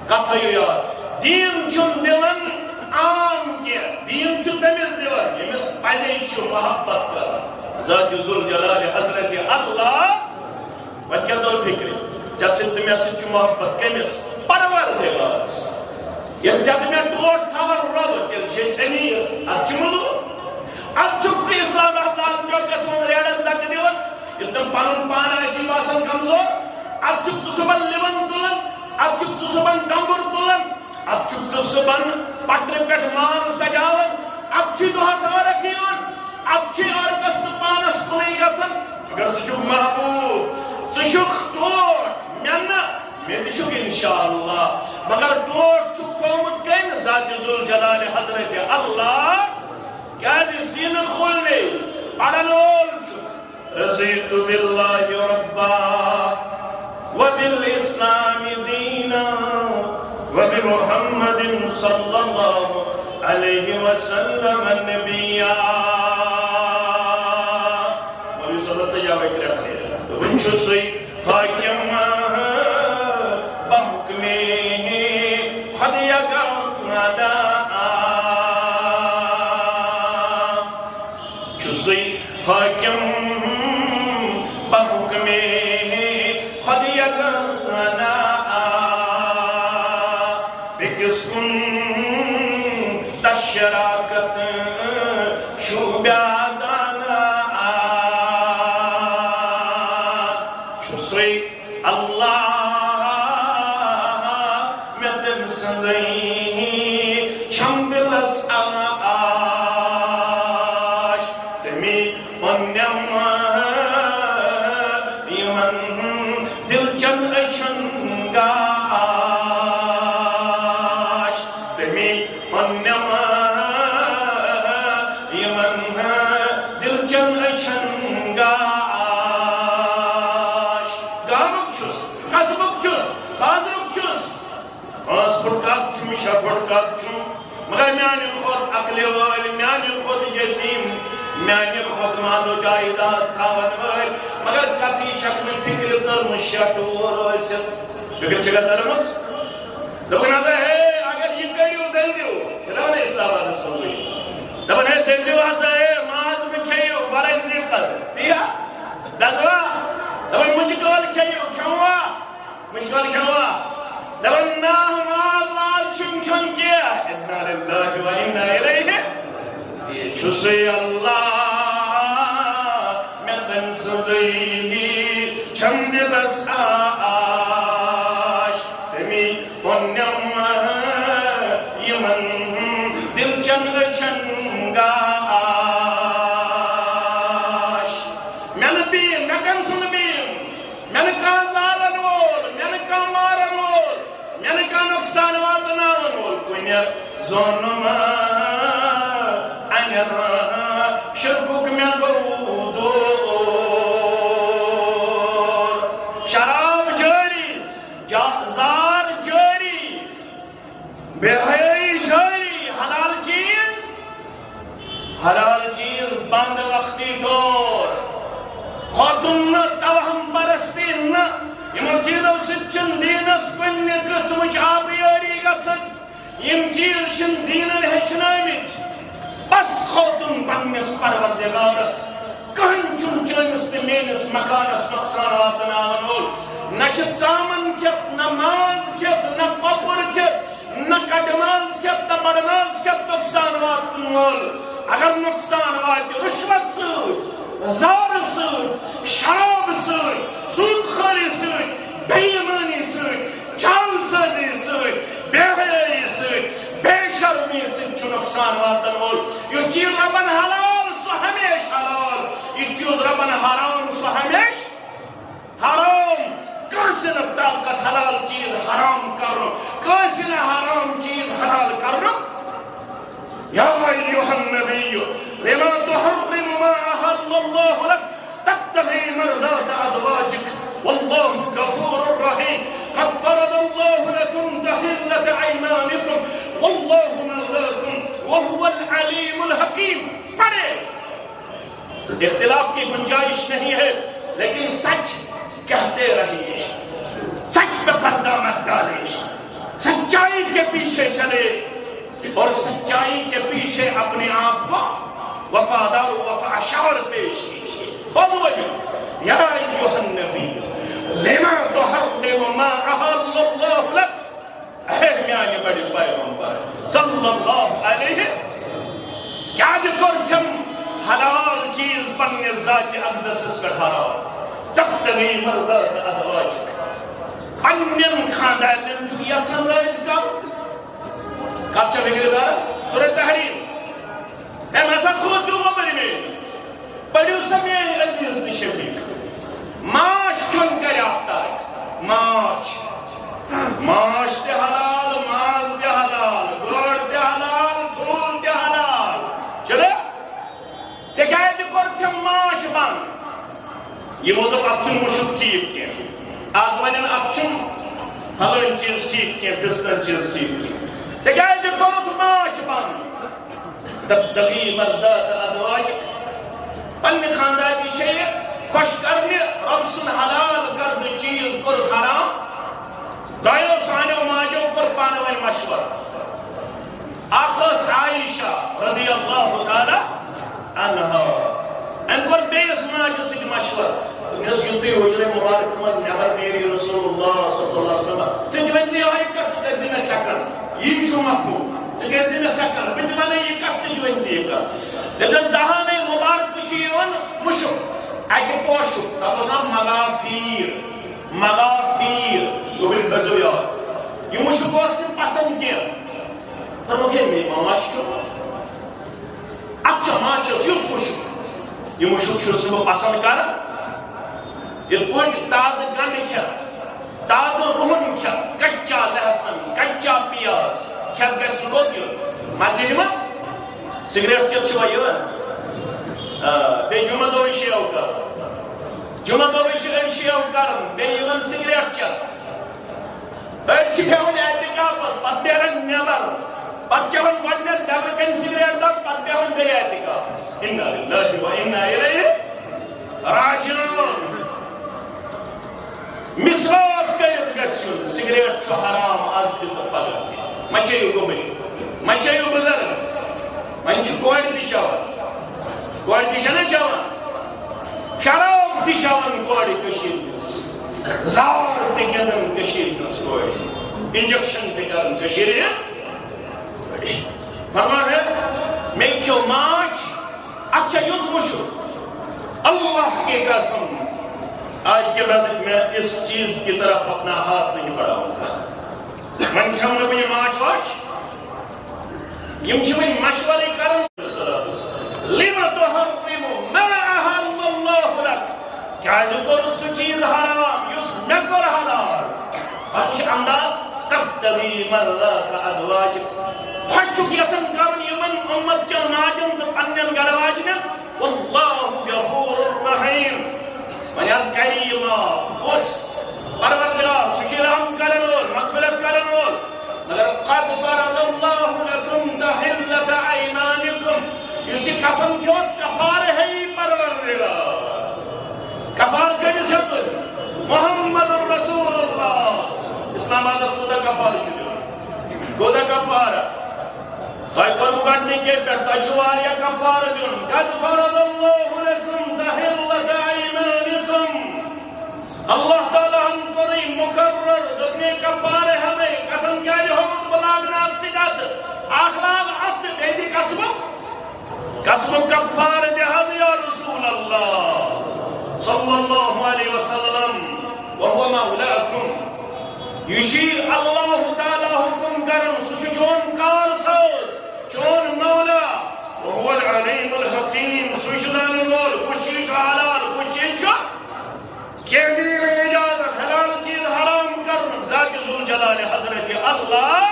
کتھ تھٲیِو یاد، دیٖن چھُنہٕ دِوان عام کینٛہہ، دیٖن چھُ تٔمِس دِوان، ییٚمِس پزے چھُ محبت کران ذات ذوالجلال حضرت اللہ۔ وۄنۍ کیٛاہ توٚر فِکرِ؟ ژےٚ سۭتۍ تہٕ مےٚ سۭتۍ چھُ محبت کٔمِس؟ پروردگارس۔ ییٚلہِ ژےٚ تہٕ مےٚ ٹوٹھ تھاوان رۄبہٕ، تیٚلہِ چھِ أسۍ أمیٖر۔ اَدٕ چھُ مُلوٗک۔ اَدٕ چھُکھ ژٕ اسلام آباد چوکس منٛز ریڈس لٹہِ دِوان، ییٚلہِ تِم پنُن پان آسی باسان کمزور۔ اَدٕ چھُکھ ژٕ صُبحن لِوَن تُلان، اَدٕ چھُکھ ژٕ صُبحن ڈۄمبُر تُلان، اَدٕ چھُکھ ژٕ صُبحن پٹرِ پٮ۪ٹھ مال سجاوان، اَدٕ چھُے دۄہس عٲرق یِوان، اَدٕ چھُے عٲرقس تہٕ پانس کُنُے گژھان۔ مگر ژٕ چھُکھ محبوب، ژٕ چھُکھ ٹوٹھ، مےٚ نہٕ، مےٚ تہِ چھُکھ انشاءاللہ۔ مگر ٹوٹھ چھُکھ تھوٚومُت کٔمِس؟ ذات ذوالجلال حضرت اللہ، کیازِ سینہٕ کھولنے پرن وول چھُ۔ رضیت باللہ ربا وبالاسلام دینا وبمحمد صلی اللہ علیہ وسلم نبیا۔ مولوی صٲبن سۭتۍ آوے ترٛےٚ پھیرٕ۔ وۄنۍ چھُ سُے حاکم بحکمِ خود یگانہ۔ چھُ سُے حاکم بحکمِ خود یگانہ۔ بیٚکِس کُن تشراکت شوبہ دانہ۔ چھُ سُے اللہ مےٚ تٔمۍ سٕنٛزٕے چھم دِلس آش۔ تٔمی اوٚنم یِمن دِلچن أچھن گاش۔ تٔمی اوٚنم یِمن دِلچن أچھن گاش۔ گامُک چھُس، قصبُک چھُس، بازرُک چھُس۔ پانٛژھ پھُٹ قد چھُم، شےٚ پھُٹ قد چھُم، مگر میانہِ کھۄتہٕ عقلہِ وٲلۍ، میانہِ کھۄتہٕ جسیم، میانہِ کھۄتہٕ مال و جائیداد تھاون وٲلۍ، مگر کتھٕے چھکھ نہٕ فکرِ تٔرمٕژ شےٚ ٹوٗر ٲسِتھ۔ فکر چھکھا تٔرمٕژ؟ دوٚپُن ہسا، ہے، اگر یہِ کٔرِو، دٔزِو۔ چھُنہ ونان اسلام آبادس منٛز وۄنۍ؟ دپان، ہے، دٔزِو ہسا، ہے، ماز مہٕ کھیٚیِو، برعکس دِیِو قدر۔ تی ہا؟ دزوا؟ دپان، مُجہِ کٲلۍ کھیٚیِو، کھیوٚوا؟ مُجہِ کٲلۍ کھیوٚوا؟ دپان، نہ، ماز واز چھُنہٕ کھیوٚن کینٛہہ۔ انا للہ و انا الیہ۔ یہِ چھُ سُے اللہ، مےٚ تٔمۍ سٕنٛزٕے چھم دِلس آش۔ تٔمی اوٚنم یِمن دِلچن أچھن گاش۔ مےٚ نہٕ بیٖم، مےٚ کٔمۍ سُنٛد بیٖم؟ مےٚ نہٕ کانٛہہ زالن وول، مےٚ نہٕ کانٛہہ مارن وول، مےٚ نہٕ کانٛہہ نۄقصان واتناون وول۔ کُنہِ زونُم انِر شرکُک مےٚ گوٚو دور۔ شراب جٲری، جا-، زار جٲری، بے حیائی جٲری، حلال چیز، حلال چیز بند وقتی طور۔ خوتون نہٕ، توہم پرستی نہٕ، یِمو چیزو سۭتۍ چھُنہٕ دیٖنس کُنہِ قٕسمٕچ آبیٲری گژھان۔ یِم چیز چھِنہٕ دیٖنن ہیٚچھنٲومٕتۍ۔ بس کھوژُن پننِس پروردگارس۔ کٕہٕنۍ چھُنہٕ چٲنِس تہٕ میٲنِس مکانس نۄقصان واتناون وول۔ نہ چھِ ژامن کھٮ۪تھ، نہ ماز کھٮ۪تھ، نہ کۄکُر کھٮ۪تھ، نہ کٹہٕ ماز کھٮ۪تھ، نہ بڑٕ ماز کھٮ۪تھ نۄقصان واتن وول۔ اگر نۄقصان واتہِ رُشوت سۭتۍ، زارٕ سۭتۍ، شرابہٕ سۭتۍ، سوٗد خٲری سۭتۍ، بے ایمٲنی سۭتۍ، جعل سٲزی سۭتۍ، بے حیٲیی سۭتۍ، بے شرمی سۭتۍ چھُ نۄقصان واتن وول۔ یُس چیز رۄبن حلال، سُہ ہمیشہِ حلال۔ یُس چیز رۄبن حرام، سُہ ہمیشہِ حرام۔ کٲنٛسہِ نہٕ طاقت حلال چیز حرام کرنُک، کٲنٛسہِ نہٕ حرام چیز حلال کرنُک۔ يا أيها النبي لم تحرم ما أحل الله لك تبتغي مرضات أزواجك والله غفور رحيم. قد فرض الله لكم تحلة أيمانكم والله مولاكم وهو العليم الحكيم. پڑھے۔ اختلاف کی گنجائش نہیں ہے، لیکن سچ کہتے رہیے، سچ پہ پردہ مت ڈالے، سچائی کے پیچھے چلے اور سچائی کے پیچھے اپنے آپ کو وفادار و وفاشار پیش کیجیے۔ بولو، يا أيها النبي لم تحرم ما أحل الله لك. اے میانہِ بڑِ پیغمبر صلی اللہ علیہ، کیازِ کوٚر تٔمۍ حلال چیز پننہِ ذاتِ اقدسس پٮ۪ٹھ حرام؟ تبتغی مرضات ازواجک، پننٮ۪ن خاندارنٮ۪ن چھُ یژھان رٲضۍ کرُن۔ کتھ چھےٚ فکر کران؟ سورہ تحریم۔ ہے، مےٚ ہسا کھوژیو وۄبرۍ مے۔ پٔرِو سا میٲنۍ عزیز تہٕ شفیق۔ ماچھ کھیوٚن کرِ اکھ ترک۔ ماچھ۔ ماچھ تہِ حلال، ماز تہِ حلال، گٲڈ یِمو دوٚپ، "اَتھ چھُنہٕ مُشُک ٹھیٖک کینٛہہ۔" آز وَنن، "اَتھ چھُنہٕ فلٲنۍ چیٖز ٹھیٖک کینٛہہ، فِستٲنۍ چیٖز ٹھیٖک کینٛہہ۔" تِکیٛازِ کوٚرُکھ ماچھ بنٛد۔ تبتغی مرضات ازواجک۔ پننہِ خاندارنہِ چھے یہِ خۄش کرنہِ، رۄب سُنٛد حلال کردٕ چیٖز کوٚر حرام۔ دۄیو سانیو ماجیو کوٚر پانہٕ ؤنۍ مشورٕ۔ اکھ ٲس عائشہ رضی اللہ تعالیٰ عنہا۔ أمۍ کوٚر بیٚیِس ماجہِ سۭتۍ مشورٕ۔ دوٚپنَس، "یُتھُے حجرے مبارک منٛز نٮ۪بر نیرِ رسول اللہ صلی اللہ علیہ وسلم، ژٕ تہِ ؤنۍ زِ یِہوٚے کتھ، ژٕ کٔرۍ زِ مےٚ سٮ۪کنڈ۔ یی چھُ مفہوم۔ ژٕ کٔرۍ زِ مےٚ سٮ۪کنڈ۔ بہٕ تہِ وَنَے یہِ کتھ، ژٕ تہِ ؤنۍ زِ یہِ کتھ۔" دَپٮ۪س، دہانَے مبارک چھُ یِوان مُشُک، اَکہِ پوشُک، تَتھ اوس ناو مغافیر۔ مغافیر۔ گوٚبرۍ تھٲیزیو یاد۔ یہِ مُشُک اوس نہٕ پسنٛد کینٛہہ۔ فرمووُکھ، "ہے، مےٚ ما چھُ کھیوٚمُت؟ اَتھ چھا ما چھُس یُتھ مُشُک؟ یہِ مُشُک چھُس نہٕ بہٕ پسنٛد کران۔ یِتھ پٲٹھۍ تازٕ گنٛڈٕ کھٮ۪تھ، تازٕ رُہُن کھٮ۪تھ، کچا لہسن، کچا پیاز کھٮ۪تھ گژھِ سُہ کوٚت یُن؟ مسجدِ منٛز سگریٹ چٮ۪تھ چھُوا یِوان؟ آ، بیٚیہِ جمعہ دۄہٕے شیو کرُن۔ جمعہ دۄہٕے چھِ أڑۍ شیو کران، بیٚیہِ یِوان سگریٹ چٮ۪تھ۔" أڑۍ چھِ بیٚہوان اعتکافس، پتہٕ نیران نٮ۪بر، پتہٕ چٮ۪وان گۄڈٕنٮ۪تھ نٮ۪برٕ کنہِ سگریٹ دب، پتہٕ بیٚہوان بیٚیہِ اعتکافس۔ انا للہ و انا الیہ راجعون۔ مسواک کٔرِتھ گژھِ یُن، سگریٹ چھُ حرام از تہِ تہٕ پگاہ تہِ۔ مہ چیٚیِو گوٚبٕرۍ، مہ چیٚیِو بُزرگ، وۄنۍ چھِ کورِ تہِ چٮ۪وان، کورِ تہِ چھَنہ چٮ۪وان، شراب تہِ چٮ۪وان کورِ کٔشیٖرِ ہِنٛز۔ زار تہِ گِنٛدان کٔشیٖرِ ہٕنٛز کورِ، انجیکشن تہِ کران کٔشیٖرِ ہٕنٛز کورِ۔ فرمان ہے، مےٚ کھیوٚو ماچھ، اَتھ چھا یُتھ مُشُک؟ اللہ کی قسم، آج کے بعد میں اس چیز کی طرف اپنا ہاتھ نہیں بڑھاؤں گا۔ وۄنۍ کھٮ۪مہٕ نہٕ بہٕ یہِ ماچھ واچھ۔ یِم چھِ وۄنۍ مشورٕ کران، لم تحرم ما احل اللہ لک، کیازِ کوٚر سُہ چیٖز حرام یُس مےٚ کوٚر حلال؟ پتہٕ وٕچھ انداز، تبتغی مرضات ازواجک، خۄش چھُکھ یژھان کرُن یِمن اُمت چٮ۪ن ماجن تہٕ پننٮ۪ن گرٕ واجنٮ۪ن، واللہ غفور رحیم۔ وۄنۍ حظ کرِ یہِ معاف۔ کُس؟ پروردگار، سُہ چھُ رحم کرن وول، مغفرت کرن وول۔ مگر قد فرض اللہ لکم تحلۃ ایمانکم، یُس یہِ قسم کھیوٚت، کفارٕ ہیٚیہِ پروردگار۔ کفارٕ کٔمِس ہیوٚتُن؟ محمد رسول اللہ۔ اسلام آبادس کوٗتاہ کفارٕ چھُ دیُن؟ کوٗتاہ کفارٕ؟ تۄہہِ کوٚروٕ گۄڈٕنِکے پٮ۪ٹھ، تۄہہِ چھُ واریاہ کفارٕ دیُن۔ قد فرض اللہ لکم تحلۃ ایمانکم۔ اللہ تعالیٰ ہن کوٚرُے مُقرر، دوٚپمَے کفارٕ ہٮ۪مَے، قسم کیٛازِ ہووُتھ؟ بہٕ لاگہٕ نہٕ اَتھ سۭتۍ اَتھٕ۔ اَکھ لاگ اَتھٕ تہٕ بیٚیہِ دِ قسمُک، قسمُک کفارٕ دِ حظ یا رسول اللہ صلی اللہ علیہ وسلم، وهو مولاکم۔ یہِ چھُ اللہ تعالیٰ حُکُم کران، سُہ چھُ چون کار ساز، چون مولا، وهو العلیم الحکیم، سُے چھُ زانَن وول، کُس چیٖز چھُ حلال، کُس چیٖز چھُ کینٛہہ دِیہِ مےٚ اجازت حلال چیٖز حرام کرنُک، ذات ذوالجلال حضرت اللہ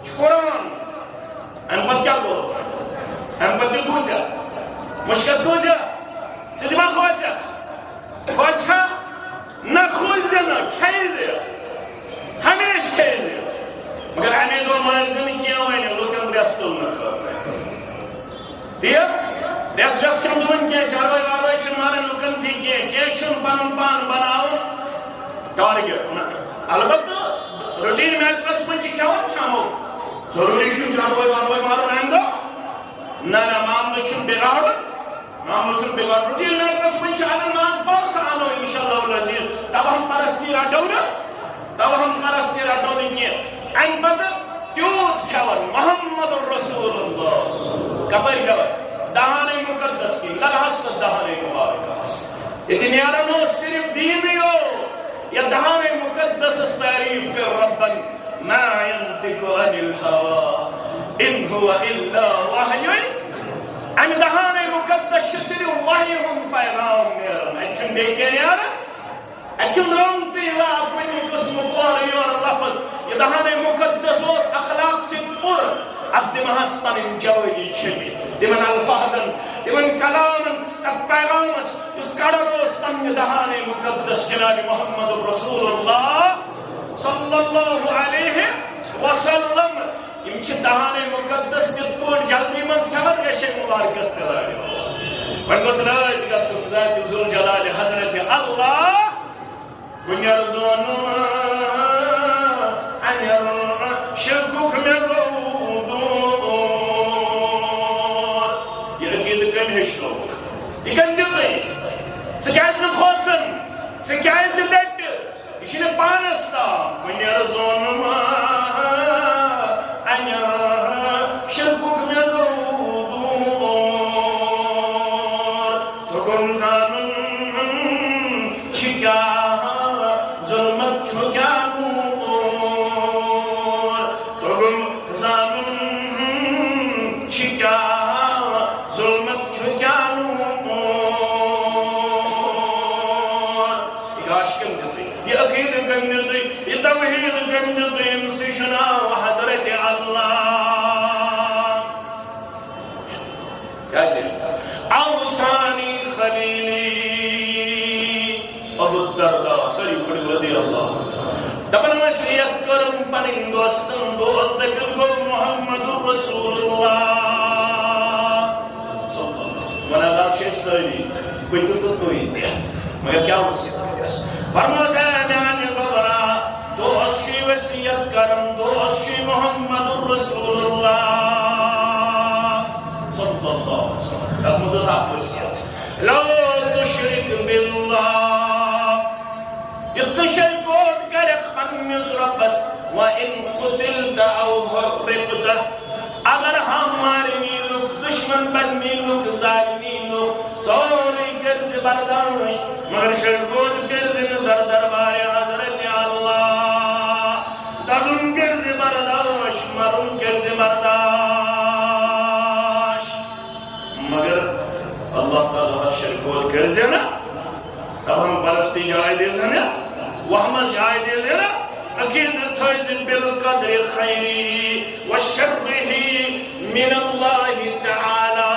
چھُ قرآن۔ اَمہِ پتہٕ کیٛاہ گوٚو؟ اَمہِ پتہٕ تہِ کھوٗژ ژےٚ؟ مُشکَس کھوٗژ ژےٚ؟ ژٕ تہِ ما کھوژ ژےٚ؟ کھوژ کھا؟ نہ کھوژ زِ نہ، کھیٚیہِ زِ۔ ہمیشہِ کھیٚیہِ زِ۔ مگر اَمے دۄہ مٲنۍ زِ نہٕ کینٛہہ وۄنۍ لُکَن رٮ۪س تُلنہٕ خٲطرٕ۔ تہِ رٮ۪س وٮ۪س چھَنہٕ تِمَن کینٛہہ، چاروٲے واروٲے چھِنہٕ مانان لُکَن تہِ کینٛہہ، کینٛہہ چھُنہٕ پَنُن پان بَناوُن ٹارگیٹ۔ نہ، البتہ روٹین میٹرَس منٛز چھِ کھٮ۪وان کھٮ۪مو، ضروٗری چھُنہٕ چاروٲے واروٲے مانُن اَمہِ دۄہ۔ نہ، نہ، معاملہٕ چھُنہٕ بِگاڑُن، معاملہٕ چھُنہٕ بِگاڑُن۔ روٹین میٹرَس منٛز چھِ اگر منٛز باو سُہ اَنو اِنشاء اللہ العزیز، توہم پرستی رَٹو نہٕ، توہم پرستی رَٹو نہٕ کینٛہہ۔ اَمہِ پَتہٕ تیوٗت کھٮ۪وان محمد رسول اللہ۔ کَپٲرۍ کھٮ۪وان؟ دہانَے مُقدس کِنۍ، لَگہَس تہٕ دہانَے مُبارکَس۔ ییٚتہِ نیران اوس صرف دیٖنٕے یوت۔ یَتھ دہانَے مُقدسَس تعریٖف کٔر رۄبَن، ما ينطق عن الهوى إن هو إلا وحي۔ اَمہِ دہانَے مُقدس چھُ صرف وحی ہُنٛد پیغام نیران، اَتہِ چھُنہٕ بیٚیہِ کینٛہہ نیران۔ اَتہِ چھُنہٕ رنٛگ تہِ یِوان کُنہِ قٕسمُک اورٕ یورٕ لفظ۔ یہِ دہانَے مُقدس اوس اخلاق سۭتۍ پُر۔ اَتھ دِمہَس پَنٕنۍ جوٲنی چھٔپِتھ۔ تِمَن الفاظَن، تِمَن کلامَن، تَتھ پیغامَس، یُس کڑان اوس پننہِ دہانِ مُقدس جناب محمد رسول اللہ صلی اللہ علیہ وسلم۔ یِم چھِ دہانِ مُقدس کِتھ پٲٹھۍ جلدی منٛز کھٮ۪وان، ریشے مُبارکس تہِ لارِ۔ وۄنۍ گوٚژھ رٲضۍ گژھُن ذاتِ ذوالجلال حضرت اللہ۔ کُنہِ زونُم اَنٮ۪ر شِرکُک مےٚ گوٚو دوٗر۔ یہِ عقیٖدٕ کٔمۍ ہیٚچھنووُکھ؟ یہِ کٔمۍ دیُت تۄہہِ؟ ژٕ کیٛازِ نہٕ کھوژان؟ ژٕ کیٛازِ ڈٔٹِتھ؟ یہِ چھُنہٕ پانَس تام۔ کُنہِ زونُم اَنٮ۪ر شِرکُک مےٚ گوٚو دوٗر۔ توٚگُم زانُن چھُ کیٛاہ ظُلمت، چھُ کیٛاہ نوٗر۔ توٚگُم زانُن چھُ کیٛاہ ظُلمت، چھُ کیٛاہ نوٗر۔ یہِ عاشقن دیُتُے، یہِ عقیدٕ کٔمۍ دیُتُے، یہِ توحیٖد کٔمۍ دیُتُے، أمۍ سٕے چھُ ناو حضرت اللہ۔ کیٛازِ؟ اوصانی خلیلی ابو الدرداء، سٲری پٔرِو رضی اللہ۔ دَپان وصیت کٔرٕم پنٕنۍ دوستن، دوست دٔپِتھ گوٚو محمد رسول اللہ۔ وَنان چھِ أسۍ سٲری، بہٕ تہِ تہٕ تُہۍ تہِ۔ مگر کیٛاہ وصیت کٔرِس؟ فرمٲو، اے میانہِ گوٚبرا، دوست چھُے وصیت کران، دوست چھُے محمد رسول اللہ صلی اللہ علیہ وسلم۔ تَتھ منٛز ٲس اکھ وصیت، لا تشرک باللہ، یُتھ نہٕ شرک کرکھ پننِس رۄبس، وَإِن قُتِلْتَ أَوْ حُرِّقْتَ، اگر ہم مارِ نیٖلُکھ، دُشمن بنہِ نیٖلُکھ، زالہِ نیٖلُکھ، سورُے کٔرزِ برداش، مگر شرک کٔرزِ نہٕ در دربارِ حضرت اللہ۔ دَزُن کٔرزِ برداش، مَرُن کٔرزِ برداش۔ مگر اللہ تعالیٰ ہس شرک کٔرزِ نہٕ، توہم پرستی جاے دِژ نہٕ، وہمس جاے دِژ نہٕ، عقیدٕ تھٲوزِ بالقدر خیرہ و شرہ من اللہ تعالیٰ۔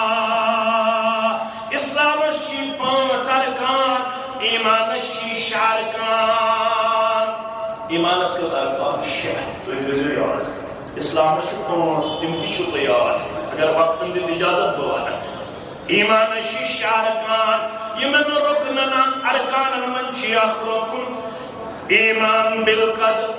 اسلامس چھ پانٛژھ ارکان، ایمانس چھ شےٚ ارکان۔ ایمانس کٔژ ارکان؟ شےٚ۔ تُہۍ تھٲوزیو یاد۔ اسلامس چھ پانٛژھ، تِم تہِ چھِو تۄہہِ یاد۔ اگر وقتن دیُت اجازت، بہٕ ونہٕ۔ ایمانس چھ شےٚ ارکان، یِمن رُکنن، ارکانن منٛز چھ اکھ رُکُن ایمان بالقدر۔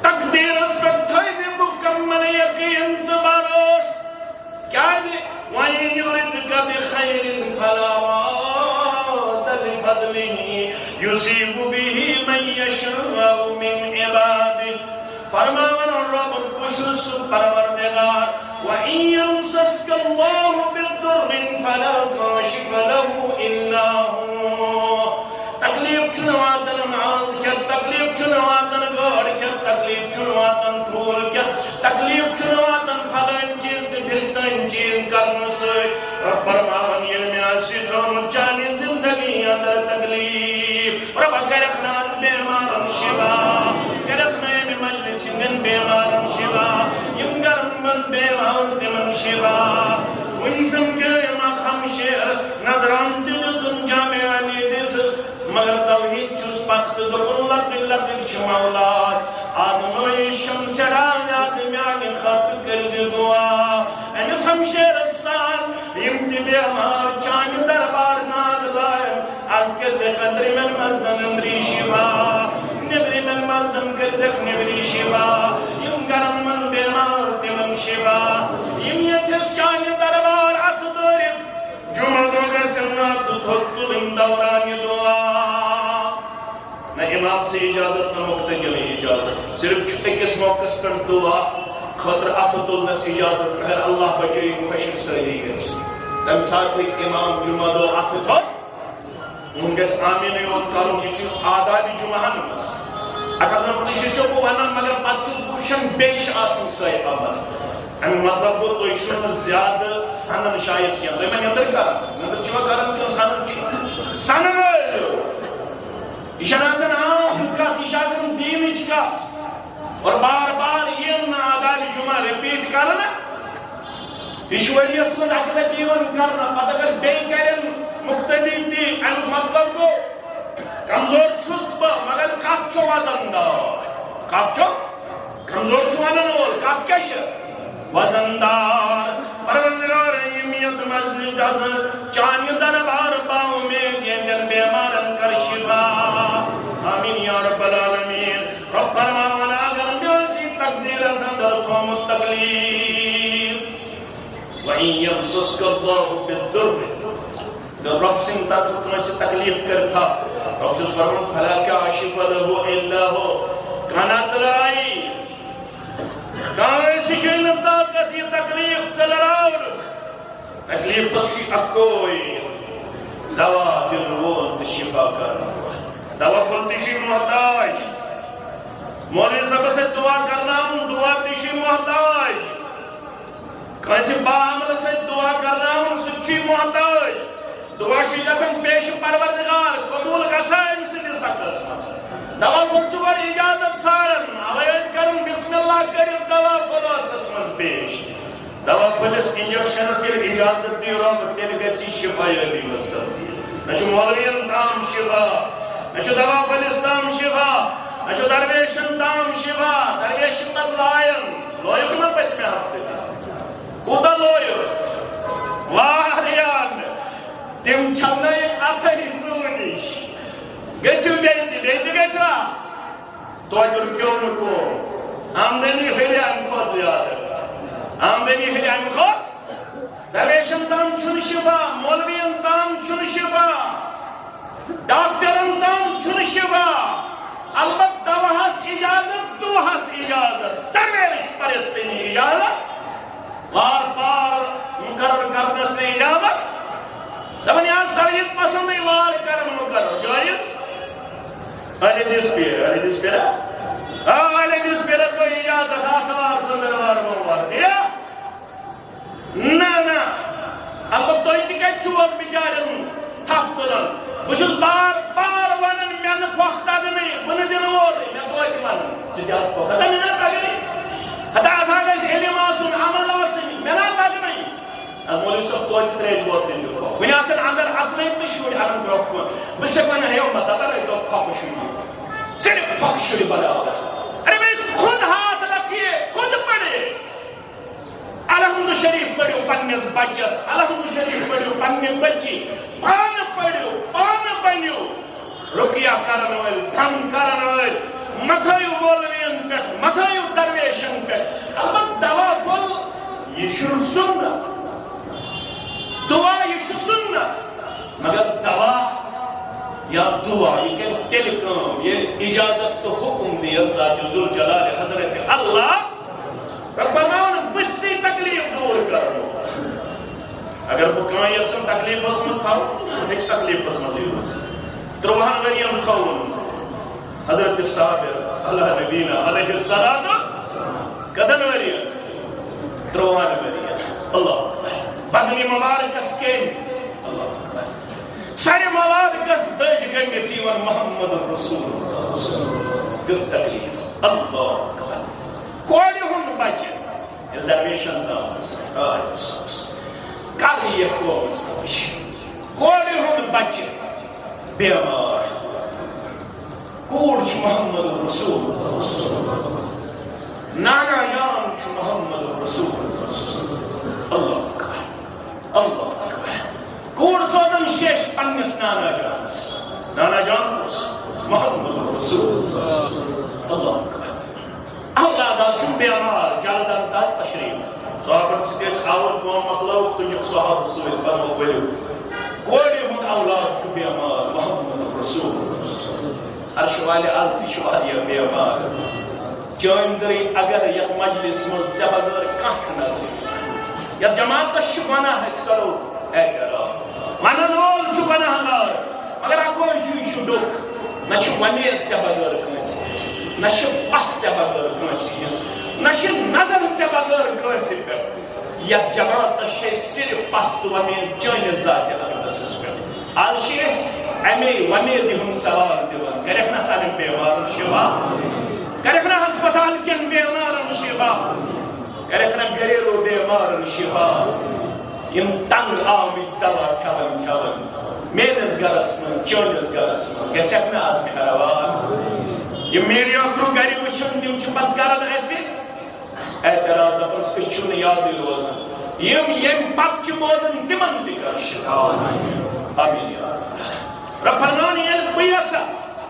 تقدیرس پٮ۪ٹھ تھٲوِو مکمل یقین تہٕ بھروسہٕ۔ کیازِ؟ وَإِن يُرِدْكَ بِخَيْرٍ فَلَا رَادَّ لِفَضْلِهِ يُصِيبُ بِهِ مَن يَشَاءُ مِنْ عِبَادِهِ۔ فرماوان رب، بہٕ چھُس سُہ پروردگار، وَإِن يَمْسَسْكَ اللَّهُ بِضُرٍّ فَلَا كَاشِفَ لَهُ إِلَّا هُوَ۔ تکلیف چھُنہٕ واتان ماز کھٮ۪تھ، تکلیف چھُنہٕ واتان گٲڈ کھٮ۪تھ، تکلیف چھُنہٕ واتان ٹھوٗل کھٮ۪تھ، تکلیف چھُنہٕ واتان پھلٲنۍ چیٖز تہٕ فِستٲنۍ چیٖز کرنہٕ سۭتۍ۔ رب فرماوان، ییٚلہِ مےٚ آسہِ تھوٚومُت چانہِ زندگی اندر تکلیف، رۄبا، کَرَکھ نہٕ آز بیمارن شفا، کَرَکھ نہٕ اَمہِ مجلسہِ ہٕنٛدٮ۪ن بیمارن شفا، یِم گرن منٛز بیمار تِمن شفا۔ وۄنۍ سمجھٲیِم اکھ ہمشیر، نظرانہٕ تہِ دیُتُن جامعہ علی دِژٕس، مگر توحید چھُس پتھ تہٕ دوٚپُن، لۄکٕٹۍ لۄکٕٹۍ چھِ مولاد، آزمٲیِش چھَم سٮ۪ٹھاہ زیادٕ، میانہِ خٲطرٕ کٔرزِ دُعا۔ أمِس ہمشیرس سان یِم تہِ بیمار چانہِ دربار ناد لایَن، از کٔرزٮ۪کھ أنٛدرِمٮ۪ن مرضن أنٛدری شفا، نیٚبرِمٮ۪ن مرضن کٔرزٮ۪کھ نیٚبری شفا، یِم گرن منٛز بیمار تِمن شفا، یِم ییٚتھٮ۪س چانہِ دربار اتھٕ دٲرِتھ جمعہ دۄہ گژھن نہٕ اتھٕ تھوٚد تُلٕنۍ دورانِ دُعا۔ نہ امام سے اجازت، نہ مقتدی نے اجازت۔ صرف چھُ أکِس موقعس پٮ۪ٹھ دُعا خٲطرٕ اَتھٕ تُلنَس اجازت، اگر اللہ بچٲیِن خۄشک سٲلی گژھِ۔ تَمہِ ساتہٕ ہیٚکہِ امام جمعہ دۄہ اَتھٕ تھوٚد۔ وۄنۍ گژھِ آمیٖنٕے یوت کَرُن، یہِ چھُ آدابِ جمعہَن منٛز۔ اگر نہٕ تُہۍ چھِو سُہ بہٕ وَنان، مگر پَتہٕ چھُس بہٕ وٕچھان بیٚیہِ چھِ آسان سۄے عمل۔ اَمیُک مطلب گوٚو، تُہۍ چھِو نہٕ زیادٕ سَنان شاید کینٛہہ۔ تُہۍ ما نیٚنٛدٕر کَران؟ نیٚنٛدٕر چھِوا کَران کِنہٕ سَنان چھِوا؟ سَنان ٲسۍزیو۔ یہِ چھَنہٕ آسان عام کَتھ، یہِ چھِ آسان دیٖنٕچ کَتھ۔ اور بار بار یِیَن نہٕ آدابِ جمعہ repeat کرنہٕ۔ یہِ چھُ ؤریَس منٛز اَکہِ لَٹہِ یِوان کرنہٕ، پَتہٕ اگر بیٚیہِ کرن، مقتدی تہِ، اَمیُک مطلب گوٚو، کمزور چھُس بہٕ، مگر کتھ چھُ وزن دار۔ کتھ چھُ؟ کمزور چھُ ونن وول، کتھ کیٛاہ چھِ؟ وزن دار۔ پروردگار، یِم یتھ مسجدِ منٛز چانہِ دربار باومید یِہنٛدٮ۪ن بیمارن کر شفا۔ آمین یا رب العالمین۔ رب فرماوان، اگر مےٚ آسہِ تقدیرس اندر تھومُت تکلیف، وَإِن يَمْسَسْكَ اللَّهُ بِالضُّرِّ، اگر رۄب سٕنٛدِ طرفہٕ کٲنٛسہِ تکلیف کٔرِتھ، رۄب چھُس فرمان، فَلَا كَاشِفَ لَهُ إِلَّا هُوَ، کانٛہہ ژٔلراوِ، کانٛہہ آسہِ چھُے نہٕ طاقت یہِ تکلیف ژٔلراونُک۔ تکلیفس چھُ اکوے دوا دِنہٕ وول تہٕ شفا کرن وول۔ دوا پھوٚل تہِ چھُے محتاج۔ مولوی صٲبس سۭتۍ دعا کرناوُن، دعا تہِ چھُے محتاج۔ کٲنٛسہِ باعملس سۭتۍ دعا کرناوُن، سُہ تہِ چھُے محتاج۔ دعا چھُے گژھان پیش پروردگار، قبول گژھان أمۍ سٕنٛدِس حقس منٛز۔ دوا پھوٚل چھُ گۄڈٕ اجازت ژھانڈان، اوے ٲسۍ کران بسم اللہ کٔرِتھ دوا پھوٚل ٲسس منٛز پیش۔ دوا پھٔلِس انجیکشنس ییٚلہِ اجازت دِیہِ رۄب، تیٚلہِ گژھِ یہِ شفا یٲبی منٛز تبدیل۔ نہ چھُ مولوین تام شفا، نہ چھُ دوا پھٔلِس تام شفا، نہ چھُ درویشن تام شفا۔ درویش چھِ پتہٕ لایان، لویُکھ نہ پٔتمہِ ہفتہٕ تہِ؟ کوٗتاہ لویُکھ؟ واریاہ۔ تِم چھَنہٕ اتھے زُو نِش۔ گٔژھِو بیٚیہِ تہِ، بیٚیہِ تہِ گژھِ نا؟ توتہِ کیوں نہٕ کوٚر؟ آمدنی ہُرِ اَمہِ کھۄتہٕ زیادٕ۔ آمدنی ہُرِ اَمہِ کھۄتہٕ۔ درویشن تام چھُنہٕ شفا، مولوین تام چھُنہٕ شفا، ڈاکٹرن تام چھُنہٕ شفا۔ البتہ دواہس اجازت، دواہس اجازت، درویش پرستنی اجازت۔ وار وار مقرر کرنس نے اجازت۔ دپان، یہِ حظ سویت پسندٕے وار کرن مقرر، جٲیز؟ اہل حدیث پیر، اہل حدیث پیر۔ آ، اہل حدیث پیرس گوٚو اجازت، آتھوار، ژٔنٛدٕروار، بوموار۔ تہِ؟ نہ، نہ۔ البتہ تُہۍ تہِ کتہِ چھِو اَتھ بِچارٮ۪ن تھپھ تُلان؟ بہٕ چھُس بار بار ونان، مےٚ نہٕ پھۄکھ تگنٕے، بہٕ نہٕ دِنہٕ وولٕے، مےٚ توتہِ ونان۔ ژٕ تہِ آس پھۄکھ۔ ہتا مےٚ نا تگنٕے۔ ہتا اتھ ہا گژھِ علم آسُن، عمل آسٕنۍ، مےٚ نا تگنٕے۔ از مولوی صٲب توتہِ ترٛیش بوتلہِ دیُت پھۄکھ۔ وُنہِ آسن اندر اژنٕے تہٕ شُرۍ انن برونٛہہ کُن۔ بہٕ چھُسکھ ونان، ہے، مطلب، اگر تۄہہِ پھۄکہٕ شُرۍ دِیِو۔ صرف پھۄکہٕ شُرۍ برابر۔ ارے، وۄنۍ خود ہاتھ رکھیے، خود پڑھے۔ الحمد شریف پٔرِو پننِس بچس، الحمد شریف پٔرِو پننہِ بچی، پانہٕ پٔرِو، پانہٕ بٔنِو رقیہ کرن وٲلۍ، دم کرن وٲلۍ، مہ تھٲیِو مولوین پٮ۪ٹھ، مہ تھٲیِو درویشن پٮ۪ٹھ۔ البتہ دوا پھوٚل، یہِ چھُ سُنت۔ دعا، یہِ چھُ سُنت۔ مگر دوا یا دعا، یہِ کرِ تیٚلہِ کٲم، ییٚلہِ اجازت تہٕ حکم دِیَس ذات ذوالجلال حضرت اللہ۔ رۄب بناوَن بہٕ سٕے تکلیف دوٗر کرنُک۔ اگر بہٕ کانٛہہ یژھم تکلیفس منٛز تھاوُن، سُہ ہیٚکہِ تکلیفس منٛزٕے روٗزِتھ۔ ترٛۆہَن ؤرین تھوٚوُن حضرت صابر علی نبینا علیہ الصلوۃ۔ کتن ؤرین؟ ترٛۆہَن ؤرین۔ اللہ اکبر۔ بدنِ مبارکس کیٚمۍ؟ اللہ اکبر۔ سرِ مبارکس دٔج گٔنڈِتھ یِوان محمد رسول اللہ۔ دیُت تکلیف۔ اللہ اکبر۔ کورِ ہُنٛد بچہِ۔ ییٚلہِ درویشن تام ٲس، آے افسوس۔ کر یہِ قومس سمجھ؟ کورِ ہُنٛد بچہِ بیمار۔ کوٗر چھُ محمد رسول اللہ۔ نانا جان چھُ محمد رسول اللہ۔ اللہ اکبر۔ اللہ اکبر۔ کوٗر سوزان شیش پننِس نانا جانس۔ نانا جان کُس؟ محمد رسول اللہ۔ اللہ اکبر۔ اولاد آز چھُ بیمار، جلد انداز تشریف۔ صحابن سۭتۍ ٲسۍ آوُر، کٲم مۄکلٲوٕکھ، تُجِکھ صحابہٕ سۭتۍ، فرمووُکھ، ؤلِو۔ کورِ ہُنٛد اولاد چھُ بیمار، محمد رسول۔ عرش والہِ، آز تہِ چھِ واریاہ بیمار۔ چٲنۍ دٔرۍ اگر یتھ مجلس منٛز ژےٚ بغٲر کانٛہہ چھُ نظر یِوان، یتھ جماعتس چھِ ونان، أسۍ کرو اعتراف۔ ونن وول چھُ گناہ گار، مگر اکوے چھُ، یہِ چھُ ڈوٚکھ۔ نہ چھُ وۄمید ژےٚ بغٲر کٲنٛسہِ ہٕنٛز، نہ چھِ پتھ ژےٚ بغٲر کٲنٛسہِ ہٕنٛز، نہ چھِ نظر ژےٚ بغٲر کٲنٛسہِ پٮ۪ٹھ۔ یتھ جماعتس چھِ أسۍ صرف پست وۄمید چٲنِس ذاتِ اقدسس پٮ۪ٹھ۔ آز چھِ أسۍ امے وۄمیدِ ہُنٛد سوال دِوان، کرکھ نا سانٮ۪ن بیمارن شفا، کرکھ نا ہسپتال کٮ۪ن بیمارن شفا، کرکھ نا گھریلو بیمارن شفا، یِم تنگ آمٕتۍ دوا کھٮ۪وان کھٮ۪وان میٲنِس گرس منٛز، چٲنِس گرس منٛز گژھکھ نہٕ از مہربان۔ یِم میٖڈیا تھرو گرِ وٕچھن، تِم چھِ پتہٕ کران اسہِ اعتراض، دپان، أسۍ چھِنہٕ یادٕے روزان۔ یِم ییٚمہِ پتہٕ چھِ بوزان، تِمن تہِ کر شفا۔ آمین یا اللہ۔ رب فرمان، ییٚلہِ بہٕ یژھٕ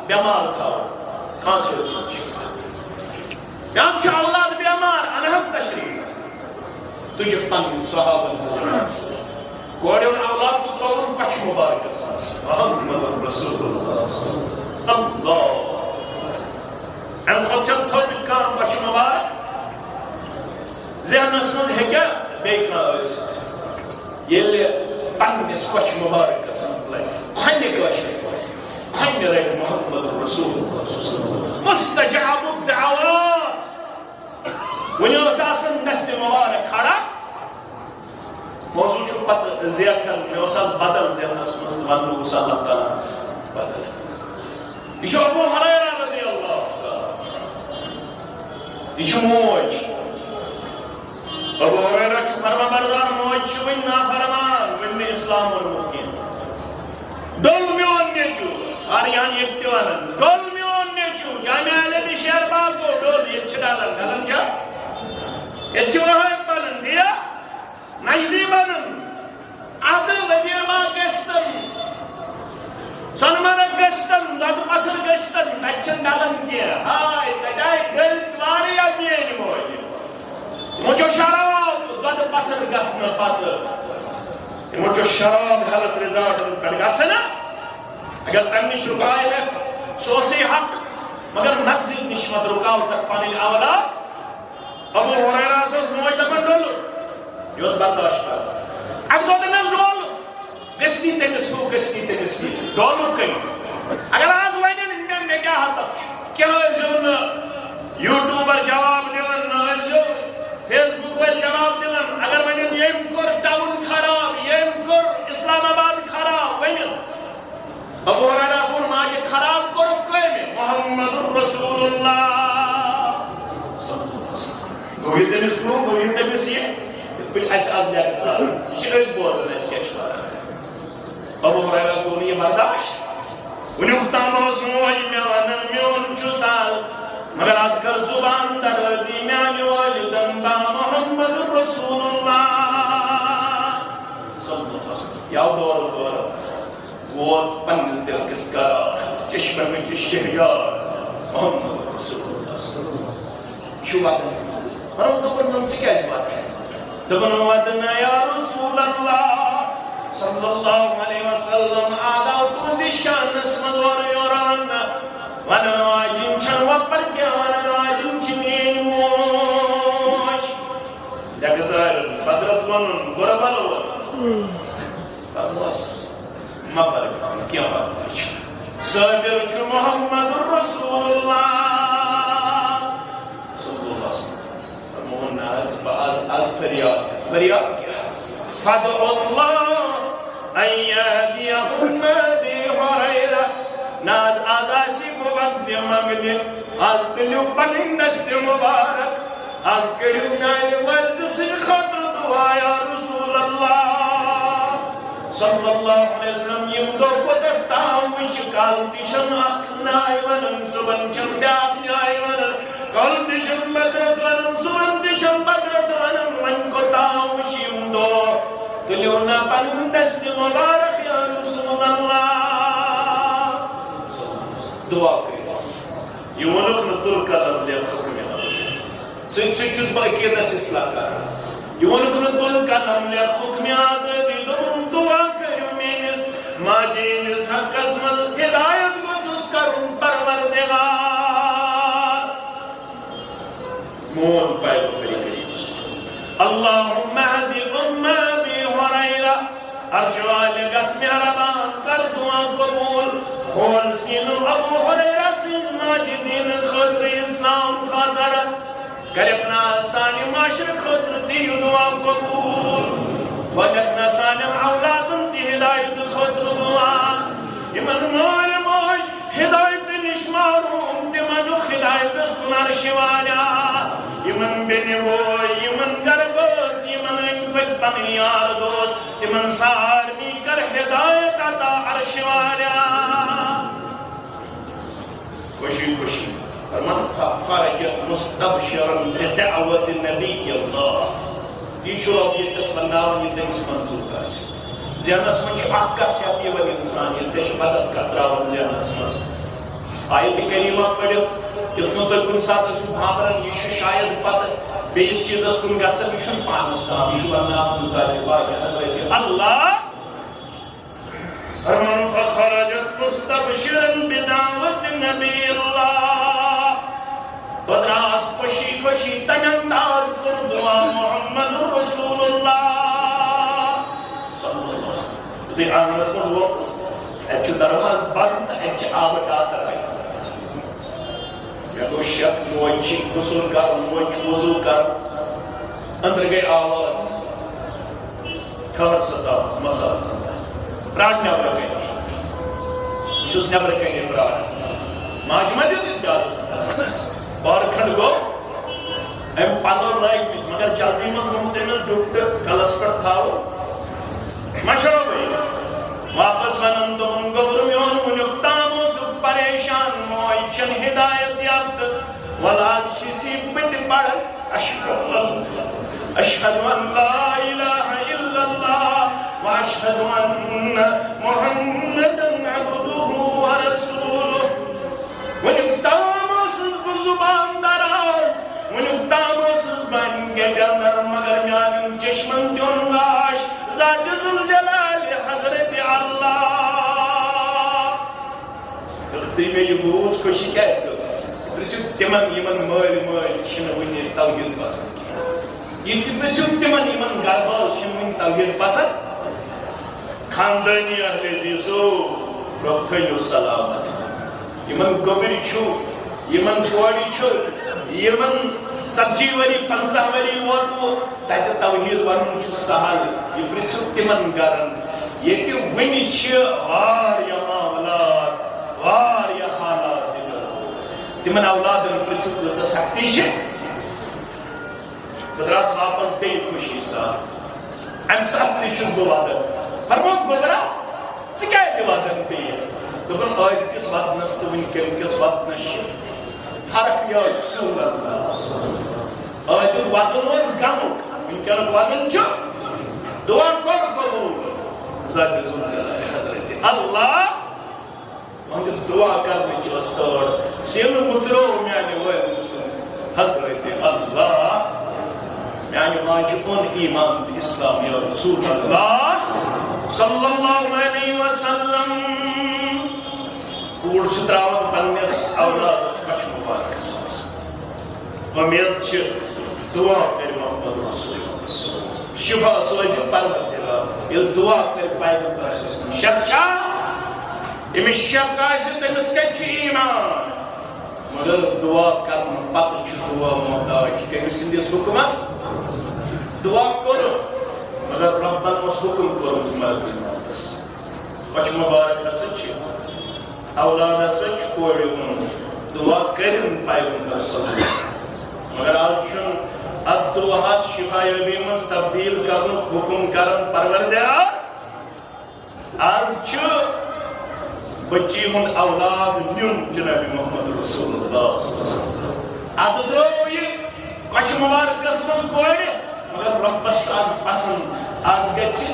بٮ۪مار تھاوُن، کانٛسہِ یوت چھُ۔ یا چھُ اولاد بٮ۪مار، انہٕ حظ تشریف۔ تُجہِ پنٕنۍ صحابن ہُنٛد رَز۔ گۄڈٕ اوٚن اولاد تہٕ ترٛووُن کۄچھِ مُبارکس منٛز۔ محمد رسول اللہ۔ اللہ۔ اَمہِ کھۄتہٕ چھےٚ تھٔج کانٛہہ کۄچھِ مُبارک؟ ذہنس منٛز ہیٚکیٛاہ بیٚیہِ کانٛہہ ٲسِتھ؟ ییٚلہِ پننِس کۄچھِ مُبارکس منٛز لگہِ کھۄنہِ کٲشِر پٲٹھۍ، کھۄنہِ رٹہِ محمد رسول اللہ۔ مستجاب الدعوات۔ وۄنۍ اوس آسان دستِ مبارک کھڑا۔ موضوع چھُ پتہٕ زیٹھان، مےٚ اوس آز بدل ذہنس منٛز تہٕ وننہٕ اوس اللہ تعالیٰ بدل۔ یہِ چھُ ابو ہریرہ رضی اللہ تعالیٰ۔ یہِ چھِ موج۔ ابو ہریرہ چھُ فرمانبردار، موج چھِ وٕنہِ نافرمان، وٕنہِ نہٕ اسلام اوٚنمُت کینٛہہ۔ ڈوٚل میون نیٚچوٗ، ہر یان ییٚتہِ تہِ ونان، ڈوٚل میون نیٚچوٗ، جامعہ اہل حدیث شیر باغ گوٚو ڈوٚل، ییٚتہِ چھِ ڈلان، ڈلان چھا؟ ییٚتہِ چھِ وہٲبۍ بنان، دِیا نجدی بنان، اتھٕ وزیر باغ گٔژھتن، سۄنہٕ مرگ گٔژھتن، دۄدٕ پتھر گٔژھتن، تتہِ چھِنہٕ ڈلان کینٛہہ۔ ہاے، تتہِ آیہِ ڈٔلۍ واریاہ میٲنۍ مٲلۍ۔ تِمو چیوٚو شراب دۄدٕ پتھر گژھنہٕ پتہٕ۔ تِمو چیوٚو شراب ہیلتھ ریزارٹن پٮ۪ٹھ گژھنہٕ۔ اگر تمہِ نِش رُکاے ہٮ۪کھ، سُہ اوسُے حق، مگر مسجد نِش مت رُکاو تتھ پنٕنۍ اولاد۔ ابو ہریرہ ٲس موج دپان، ڈولُک، یہِ اوس برداشت کران۔ اَکہِ دۄہ دوٚپنَس، ڈولُک، گٔژھی تٔمِس ہُہ، گٔژھی تٔمِس یہِ، ڈولُک کٔمۍ؟ اگر آز وَنن، مےٚ، مےٚ کیٛاہ ہتک چھُ؟ کیٛاہ ٲسۍزیو نہٕ یوٗٹیوٗبر جواب دِوان، نہ ٲسۍزیو فیس بُک وٲلۍ جواب دِوان۔ اگر وَنن، ییٚمۍ کوٚر ٹاوُن خراب، ییٚمۍ کوٚر اسلام آباد خراب، ؤنِو۔ ابو ہریرہ سُنٛد ماجہِ خراب کوٚرُکھ کٔمۍ؟ محمد رسول اللہ۔ گوٚو یہِ تٔمِس کُن، گوٚو یہِ تٔمِس یہِ۔ یِتھ پٲٹھۍ اَسہِ آز لیکچر، یہِ چھِ أسۍ بوزان، اَسہِ کیٛاہ چھِ وَنان۔ ابو ہریرہ گوٚو نہٕ یہِ برداشت۔ وٕنیُک تام اوس موج مےٚ وَنان، میون چھُ سہل، مگر آز کر زُبان دَرٲدی میٛانہِ والدَن با محمد رسول اللہ۔ صلی اللہ علیہ وسلم۔ یَوٕ دورٕ دورٕ ووت پننِس دِل کِس قرار، چشمہ مےٚ کِس شہریار، محمد رسول اللہ۔ یہِ چھُ وَدُن۔ وَنُن، دوٚپُن، نُن، ژٕ کیٛازِ وَدَکھ؟ دوٚپُن، وَدُن یا رسول اللہ صلی اللہ علیہ وسلم، آز آو تُہٕنٛدِس شانَس منٛز اورٕ یورٕ وَننہٕ۔ وَنَن واجِنۍ چھَنہٕ وۄپَر کینٛہہ، وَنَن واجِنۍ چھِ میٛٲنۍ موج۔ لیٚکھٕ دارٮ۪ن بدرت وَنُن، بُرٕ بَلہٕ وَنُن۔ فرموس، مہ پرکھاو کینٛہہ وَننٕچ۔ صٲبِر چھُ محمد رسول اللہ صلی اللہ علیہ وسلم۔ فرمووُن، نہ حظ، بہٕ آز، آز فریاد، فریاد کیٛاہ؟ فادع اللہ ان یہدی ام ابی ہریرہ۔ نہ حظ، آز آسہِ بہٕ وَنہٕ تہِ منٛگنہِ۔ آز تُلِو پنٕنۍ دستِ مُبارک، آز کٔرِو میانہِ والدٕ سٕنٛدِ خٲطرٕ دُعا، یا رسول اللہ صلی اللہ علیہ وسلم۔ یِم دۄہ کوتاہ تام وٕچھِ، کالہٕ تہِ چھَم اکھ ناے وَنان، صُبحن چھَم بیٛاکھ ناے وَنان، کالہٕ تہِ چھَم بدرت وَنان، صُبحن تہِ چھَم بدرت وَنان۔ وۄنۍ کوتاہ وٕچھِ یِم دۄہ؟ تُلِو نا پنٕنۍ دستِ مُبارک، یا رسول اللہ۔ دُعا کٔرِو۔ یہِ ووٚنُکھ نہٕ تُل قلم لیکھ حُکمِ عدلی۔ سۭتۍ سۭتۍ چھُس بہٕ عقیٖدس اصلاح کران۔ یہِ ووٚنُکھ نہٕ تُل قلم لیکھ حُکمِ عدلی، دوٚپُن دُعا کٔرِو میٲنِس ماجہِ ہٕنٛدِس حقس منٛز، ہدایت گوٚژھُس کرُن پروردگار۔ مون پیغمبر کریم۔ اللہم اہد ام ابی ہریرہ۔ عرش والے گژھ مہربان، کر دعا قبول۔ کھول سینہٕ ابو ہریرہ سٕنٛدِ ماجہِ دین خٲطرٕ، اسلام خٲطرٕ۔ کٔرِکھ نا سانہِ معاشرٕ خٲطرٕ تہِ یہِ دعا قبول۔ کھولکھ نا سانٮ۪ن اولادن تہِ ہدایت خٲطرٕ دعا۔ یِمن مٲلۍ ماجہِ ہدایت نِش محروم، تِمن ہدایتس کُن عرشِ والا۔ یِمن بیٚنہِ بوے، یِمن گرٕ بٲژ، یِمن أنٛدۍ پٔکۍ پنٕنۍ یار دوس، تِمن سارنٕے کر ہدایت عطا عرش والیا۔ خوشی خوشی فرمان، فخرجت مستبشرا بدعوت نبی اللہ۔ یہِ چھُ رۄب ییٚتٮ۪س ونناوان، یہِ تٔمِس منظوٗر آسہِ۔ ذہنس منٛز چھُ اکھ کتھ ہٮ۪تھ یِوان انسان، ییٚلہِ تہِ چھُ بدل کتھ تراوان ذہنس منٛز۔ آیت کریمہ پٔرِتھ، یُتھ نہٕ تُہۍ کُنہِ ساتہٕ ٲسِو بھانٛبران، یہِ چھُ شاید پتہٕ بیٚیِس چیٖزس کُن گژھان، یہِ چھُنہٕ پانس تام، یہِ چھُ ونناوان ذاتِ پاک حضرت اللہ۔ فرمان، فخرجت مستبشرا بدعوت نبی اللہ۔ بہٕ درٛاس خوشی خوشی، تَمہِ انداز کوٚر دُعا محمد رسول اللہ صلی اللہ علیہ وسلم۔ یُتھُے آنٛگنَس منٛز ووتُس، اَتہِ چھُ دروازٕ بنٛد تہٕ اَتہِ چھِ آبہٕ ٹاسہٕ لگان۔ مےٚ گوٚو شک، موج چھِ غسل کرُن، موج چھُ وضوٗ کرُن۔ أنٛدرٕ گٔے آواز، ٹھٔہر سا، تاپھ مسال سا، پرٛار نٮ۪برٕ کَنہِ۔ بہٕ چھُس نٮ۪برٕ کَنہِ پرٛاران۔ ماجہِ ما دیُت اِجازت؟ پَہر کھنٛڈ گوٚو، أمۍ پَلو لٲگۍ مٕتۍ، مگر جلدی منٛز ووٚن تٔمِس، ڈُپٹہٕ کَلَس پٮ۪ٹھ تھاوُن۔ مشورٕ۔ واپس ونان دوٚپُن، گوٚبُر میون، وُنیُک تام اوسُکھ پریشان، موج چھَنہٕ ہدایت یافتہٕ۔ وَلہٕ آز چھِ سی بہٕ تہِ پران۔ اشہد ان، اشہد ان لا الہ الا اللہ و اشہد ان محمدا عبدہ و رسولہ۔ وُنیُک تام ٲسٕس بہٕ زُبان دراز، وُنیُک تام ٲسٕس بہٕ اَنہِ گٮ۪ٹٮ۪ن نرم، مگر میٛانٮ۪ن چشمن دیُن گاش ذاتِ ذوالجلالِ حضرتِ اللہ۔ تہٕ تُہۍ مےٚ یہِ بوٗز، خوشی کیٛازِ گٔمٕژ؟ پرٛژھِو تِمن، یِمن مٲلۍ مٲج چھِنہٕ وُنہِ توحیٖد پسنٛد کینٛہہ۔ یہِ تہِ پرٛژھِو تِمن، یِمن گرٕ وٲلۍ چھِنہٕ وُنہِ توحیٖد پسنٛد۔ خاندٲنی اہلِ حدیثو، رۄب تھٲیِو سلامت۔ یِمن گوٚبرۍ چھُ، یِمن کورِ چھُ، یِمن ژتجی ؤری، پنٛژاہ ؤری ووتمُت، تتہِ توحیٖد ونُن چھُ سہل۔ یہِ پرٛژھِو تِمن گرن، ییٚتہِ وُنہِ چھِ واریاہ معاملات، واریاہ حالات دِلہٕ۔ تِمن اولادن پرٛژھِو، کۭژاہ سختی چھِ۔ بہٕ درٛاس واپس بیٚیہِ خوشی سان۔ اَمہِ ساتہٕ تہِ چھُس بہٕ وَدان۔ فرموو، گوٚبرا، ژٕ کیٛازِ وَدان بیٚیہِ؟ دوٚپُن، عٲدۍ کِس وَدنَس تہٕ وٕنکیٚن کِس وَدنَس چھِ فرق، یا رسول اللہ۔ عٲدیُک وَدُن اوس غمُک، وٕنکیٚنُک وَدُن چھُ دُعا کوٚر قبوٗل۔ ذاتِ ذوالجلال حضرت اللہ۔ وۄنۍ دعا کرنٕچ ٲس تٲر، سیٖنہٕ مُژروو میانہِ وٲلۍ سُنٛد حضرت اللہ۔ میانہِ ماجہِ اوٚن ایمان تہٕ اسلام یا رسول اللہ صلی اللہ علیہ وسلم۔ کوٗر چھِ تراوان پننِس اولادس کۄچھِ مُبارکس منٛز۔ اُمید چھِ دعا کرِ محمد رسول اللہ۔ شفا سوزِ پروردگار۔ ییٚلہِ دعا کرِ پیغمبر صلی اللہ علیہ وسلم۔ شک چھا؟ ییٚمِس شک آسہِ، تٔمِس کَتہِ چھُ ایمان؟ مگر دعا کرنہٕ پتہٕ چھُ دعا محتاج کٔمِس سٕنٛدِس حُکمس؟ دعا کوٚر، مگر رۄبن اوس حُکم کوٚرمُت ملکُ موتس۔ کۄچھِ مُبارک ہسا چھِ، اولاد ہسا چھُ کورِ ہُنٛد، دعا کٔرِن پیغمبر صلی اللہ علیہ وسلم۔ مگر آز چھُنہٕ اتھ دعاہس شفا یٲبی منٛز تبدیل کرنُک حُکم کران پروردگار۔ آز چھُ بچی ہُنٛد اولاد نیُن جناب محمد رسول اللہ صلی اللہ علیہ وسلم۔ اتھ درٛاو یہِ کۄچھِ مُبارکس منٛز کورِ، مگر رۄبس چھُ آز پسند، آز گژھِ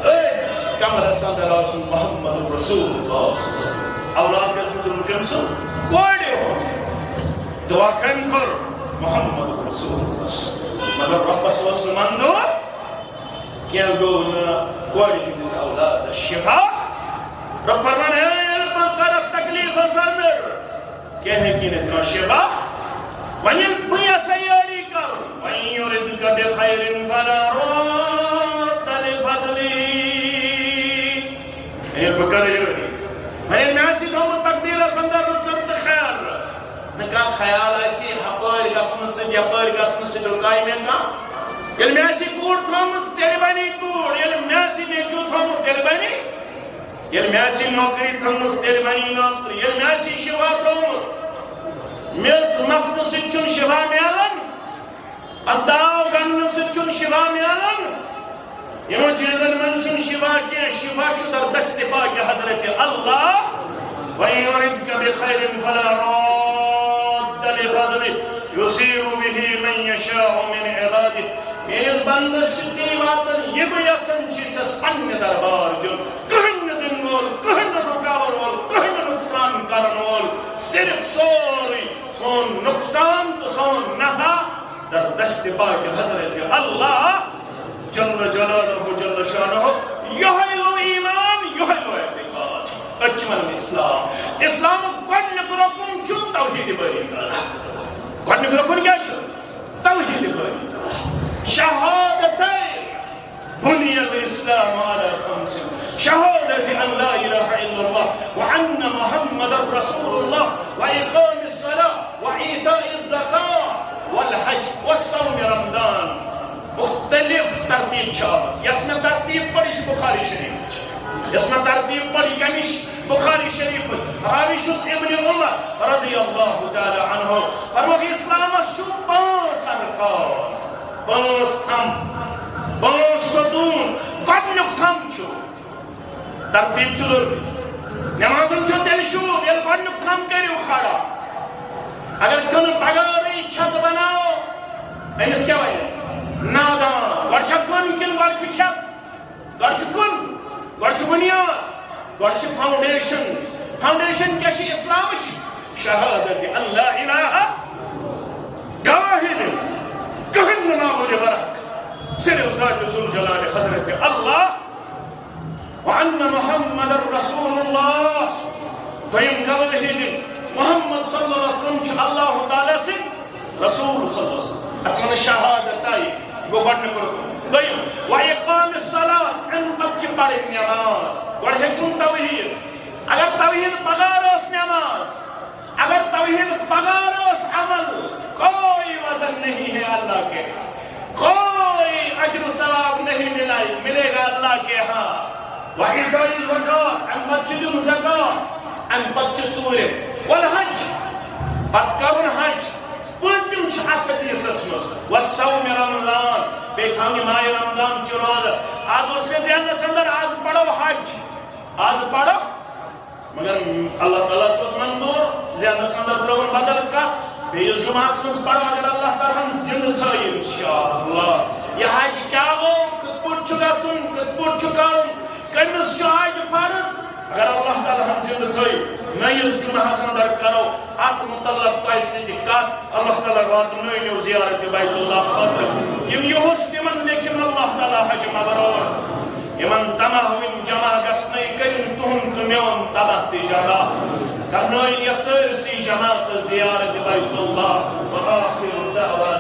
أتھۍ کمرس اندر آسُن محمد رسول اللہ صلی اللہ علیہ وسلم۔ اولاد گژھِ گُزرُن کٔمۍ سُنٛد؟ کورِ ہُنٛد۔ دعا کٔمۍ کوٚر؟ محمد رسول اللہ صلی اللہ علیہ وسلم۔ مگر رۄبس اوس نہٕ منظور۔ کینٛہہ گوٚو نہٕ کورِ ہٕنٛدِس اولادس شفا۔ رۄب فرمان، ہے، ییٚلہِ بہٕ کرٕ تکلیفس اندر، کینٛہہ ہیٚکہِ نہٕ کانٛہہ شفا۔ وۄنۍ ییٚلہِ بہٕ یژھٕ یٲری کرُن، وَإِن يُرِدْكَ بِخَيْرٍ فَلَا رَادَّ لِفَضْلِهِ۔ ییٚلہِ بہٕ کرٕ یٲری، وۄنۍ ییٚلہِ مےٚ آسہِ تھوٚومُت تقدیٖرس اندر رٕژر تہٕ خیر رٕژ، نہٕ کانٛہہ خیال آسہِ ہپٲرۍ گژھنہٕ سۭتۍ، یپٲرۍ گژھنہٕ سۭتۍ رُکایہِ مےٚ کانٛہہ۔ ییٚلہِ مےٚ آسہِ کوٗر تھٲومٕژ، تیٚلہِ بنی کوٗر۔ ییٚلہِ مےٚ آسہِ نیٚچوٗ تھوٚومُت، تیٚلہِ بنی۔ ییٚلہِ مےٚ آسہِ نوکری تھٲومٕژ، تیٚلہِ بنی نوکری۔ ییٚلہِ مےٚ آسہِ شِفا تھوٚومُت، میٚژ مَتھنہٕ سۭتۍ چھُنہٕ شِفا میلان، اَتھ داو گنٛڈنہٕ سۭتۍ چھُنہٕ شِفا میلان۔ یِمو چیٖزن منٛز چھُنہٕ شِفا کینٛہہ، شِفا چھُ در دستِ پاکِ حضرت اللہ۔ وَإِن يُرِدْكَ بِخَيْرٍ فَلَا رَادَّ لِفَضْلِهِ يُصِيبُ بِهِ مَن يَشَاءُ مِنْ عِبَادِهِ۔ میٲنِس بندس چھِ تی واتان، یہِ بہٕ یژھان چھُسس پننہِ دربار دیُن۔ کٕہٕنۍ نہٕ دِنہٕ وول، کٕہٕنۍ نہٕ رُکاوَن وول، کٕہٕنۍ نہٕ نۄقصان کرن وول، صرف سورُے سون نۄقصان تہٕ سون نفع در دستِ پاکِ حضرت اللہ جل جلالہ جل شانہ۔ یہے گو ایمان، یہے گو اعتقاد۔ أتۍ چھِ ونان اسلام۔ اسلامُک گۄڈنیُک رُکُن چھُ توحید باری تعالیٰ۔ گۄڈنیُک رُکُن کیٛاہ چھُ؟ توحید باری تعالیٰ۔ شہادتین، بني الإسلام على خمس، شهادة أن لا إله إلا الله وأن محمدا رسول الله وإقام الصلاة وإيتاء الزكاة والحج وصوم رمضان۔ مختلف ترتیب چھِ آمٕژ۔ یۄس مےٚ ترتیب پٔر، یہِ چھِ بخاری شریفٕچ۔ یۄس مےٚ ترتیب پٔر، یہِ کَمِچ؟ بخاری شریفٕچ۔ راوی چھُس ابن عمر رضی اللہ تعالیٰ عنہ۔ فرمووُکھ، اسلامس چھُ پانٛژھ ارکان، پانٛژھ تھمب، پانٛژھ ستوٗن۔ گۄڈٕنیُک تھمب چھُ ترتیب چھُ ضروٗری۔ نمازن چھُ تیٚلہِ شروٗع، ییٚلہِ گۄڈٕنیُک تھم کٔرِو کھڑا۔ اگر کٕنہٕ بغٲرٕے چھت بناو، أمِس کیٛاہ وَنہِ؟ نادان۔ گۄڈٕ چھا کٕن کِنہٕ گۄڈٕ چھُ چھت؟ گۄڈٕ چھُ کٕن، گۄڈٕ چھُ بُنیاد، گۄڈٕ چھُ فاؤنڈیشن۔ فاؤنڈیشن کیٛاہ چھِ اسلامٕچ؟ شہادت ان لا الہ، گواہی دِنۍ، کٕہٕنۍ نہٕ معبوٗدِ برحق، صرف ذات ذوالجلال حضرت اللہ۔ وأن محمد رسول الله۔ دوٚیِم گواہی دِنۍ، محمد صلی اللہ علیہ وسلم چھُ اللہ تعالیٰ سٕنٛدۍ رسول صلی اللہ علیہ وسلم۔ اَتھ چھِ وَنان شہادت، یہِ گوٚو گۄڈٕنیُک رُکُن۔ دوٚیِم، وإقام الصلاة، اَمہِ پتہٕ چھِ پَرٕنۍ نٮ۪ماز۔ گۄڈٕ ہیٚچھُن توحیٖد۔ اگر توحیٖد بغٲر ٲس نٮ۪ماز، اگر توحید بغیر اوس عمل، کوئی وزن نہیں ہے اللہ کے ہاں، کوئی اجر و ثواب نہیں ملا، ملے گا اللہ کے ہاں۔ وإيتاء الزکوٰۃ، اَمہِ پتہٕ چھُ دیُن زکوٰۃ، اَمہِ پتہٕ چھُ ژوٗرِم۔ والحج، پتہٕ کرُن حج، پٲنٛژِم چھُ اَتھ حدیثس منٛز۔ وصوم رمضان، بیٚیہِ تھاونہِ ماہِ رمضان چہِ روزٕ۔ آز اوس مےٚ ذہنس اندر، آز پرو حج، آز پرو مگر اللہ تعالیٰ ہس اوس منظور، ذہنس اندر ترٲوٕن بدل کتھ۔ بیٚیِس جمعہس منٛز پرو، اگر اللہ تعالیٰ ہن زندٕ تھٲے، انشاءاللہ۔ یہِ حج کیٛاہ گوٚو، کِتھ پٲٹھۍ چھُ گژھُن، کِتھ پٲٹھۍ چھُ کرُن، کٔمِس چھُ حج فرض؟ اگر اللہ تعالیٰ ہن زندٕ تھٲے، نٔیِس جمعہس اندر کرو اتھ متعلق تۄہہِ سۭتۍ کتھ۔ اللہ تعالیٰ واتنٲونو زیارت بیت اللہ خٲطرٕ۔ یِم یُہُس تِمن لیکھن اللہ تعالیٰ حج مبرور۔ یِمن تماہ وٕنۍ جمع گژھنَے، کٔرِن تُہُنٛد تہٕ میون تباہ تہِ جمع۔ کرنٲیِن یَتھ سٲرسٕے جماعتس زیارت بیت اللہ۔ وآخر دعوانا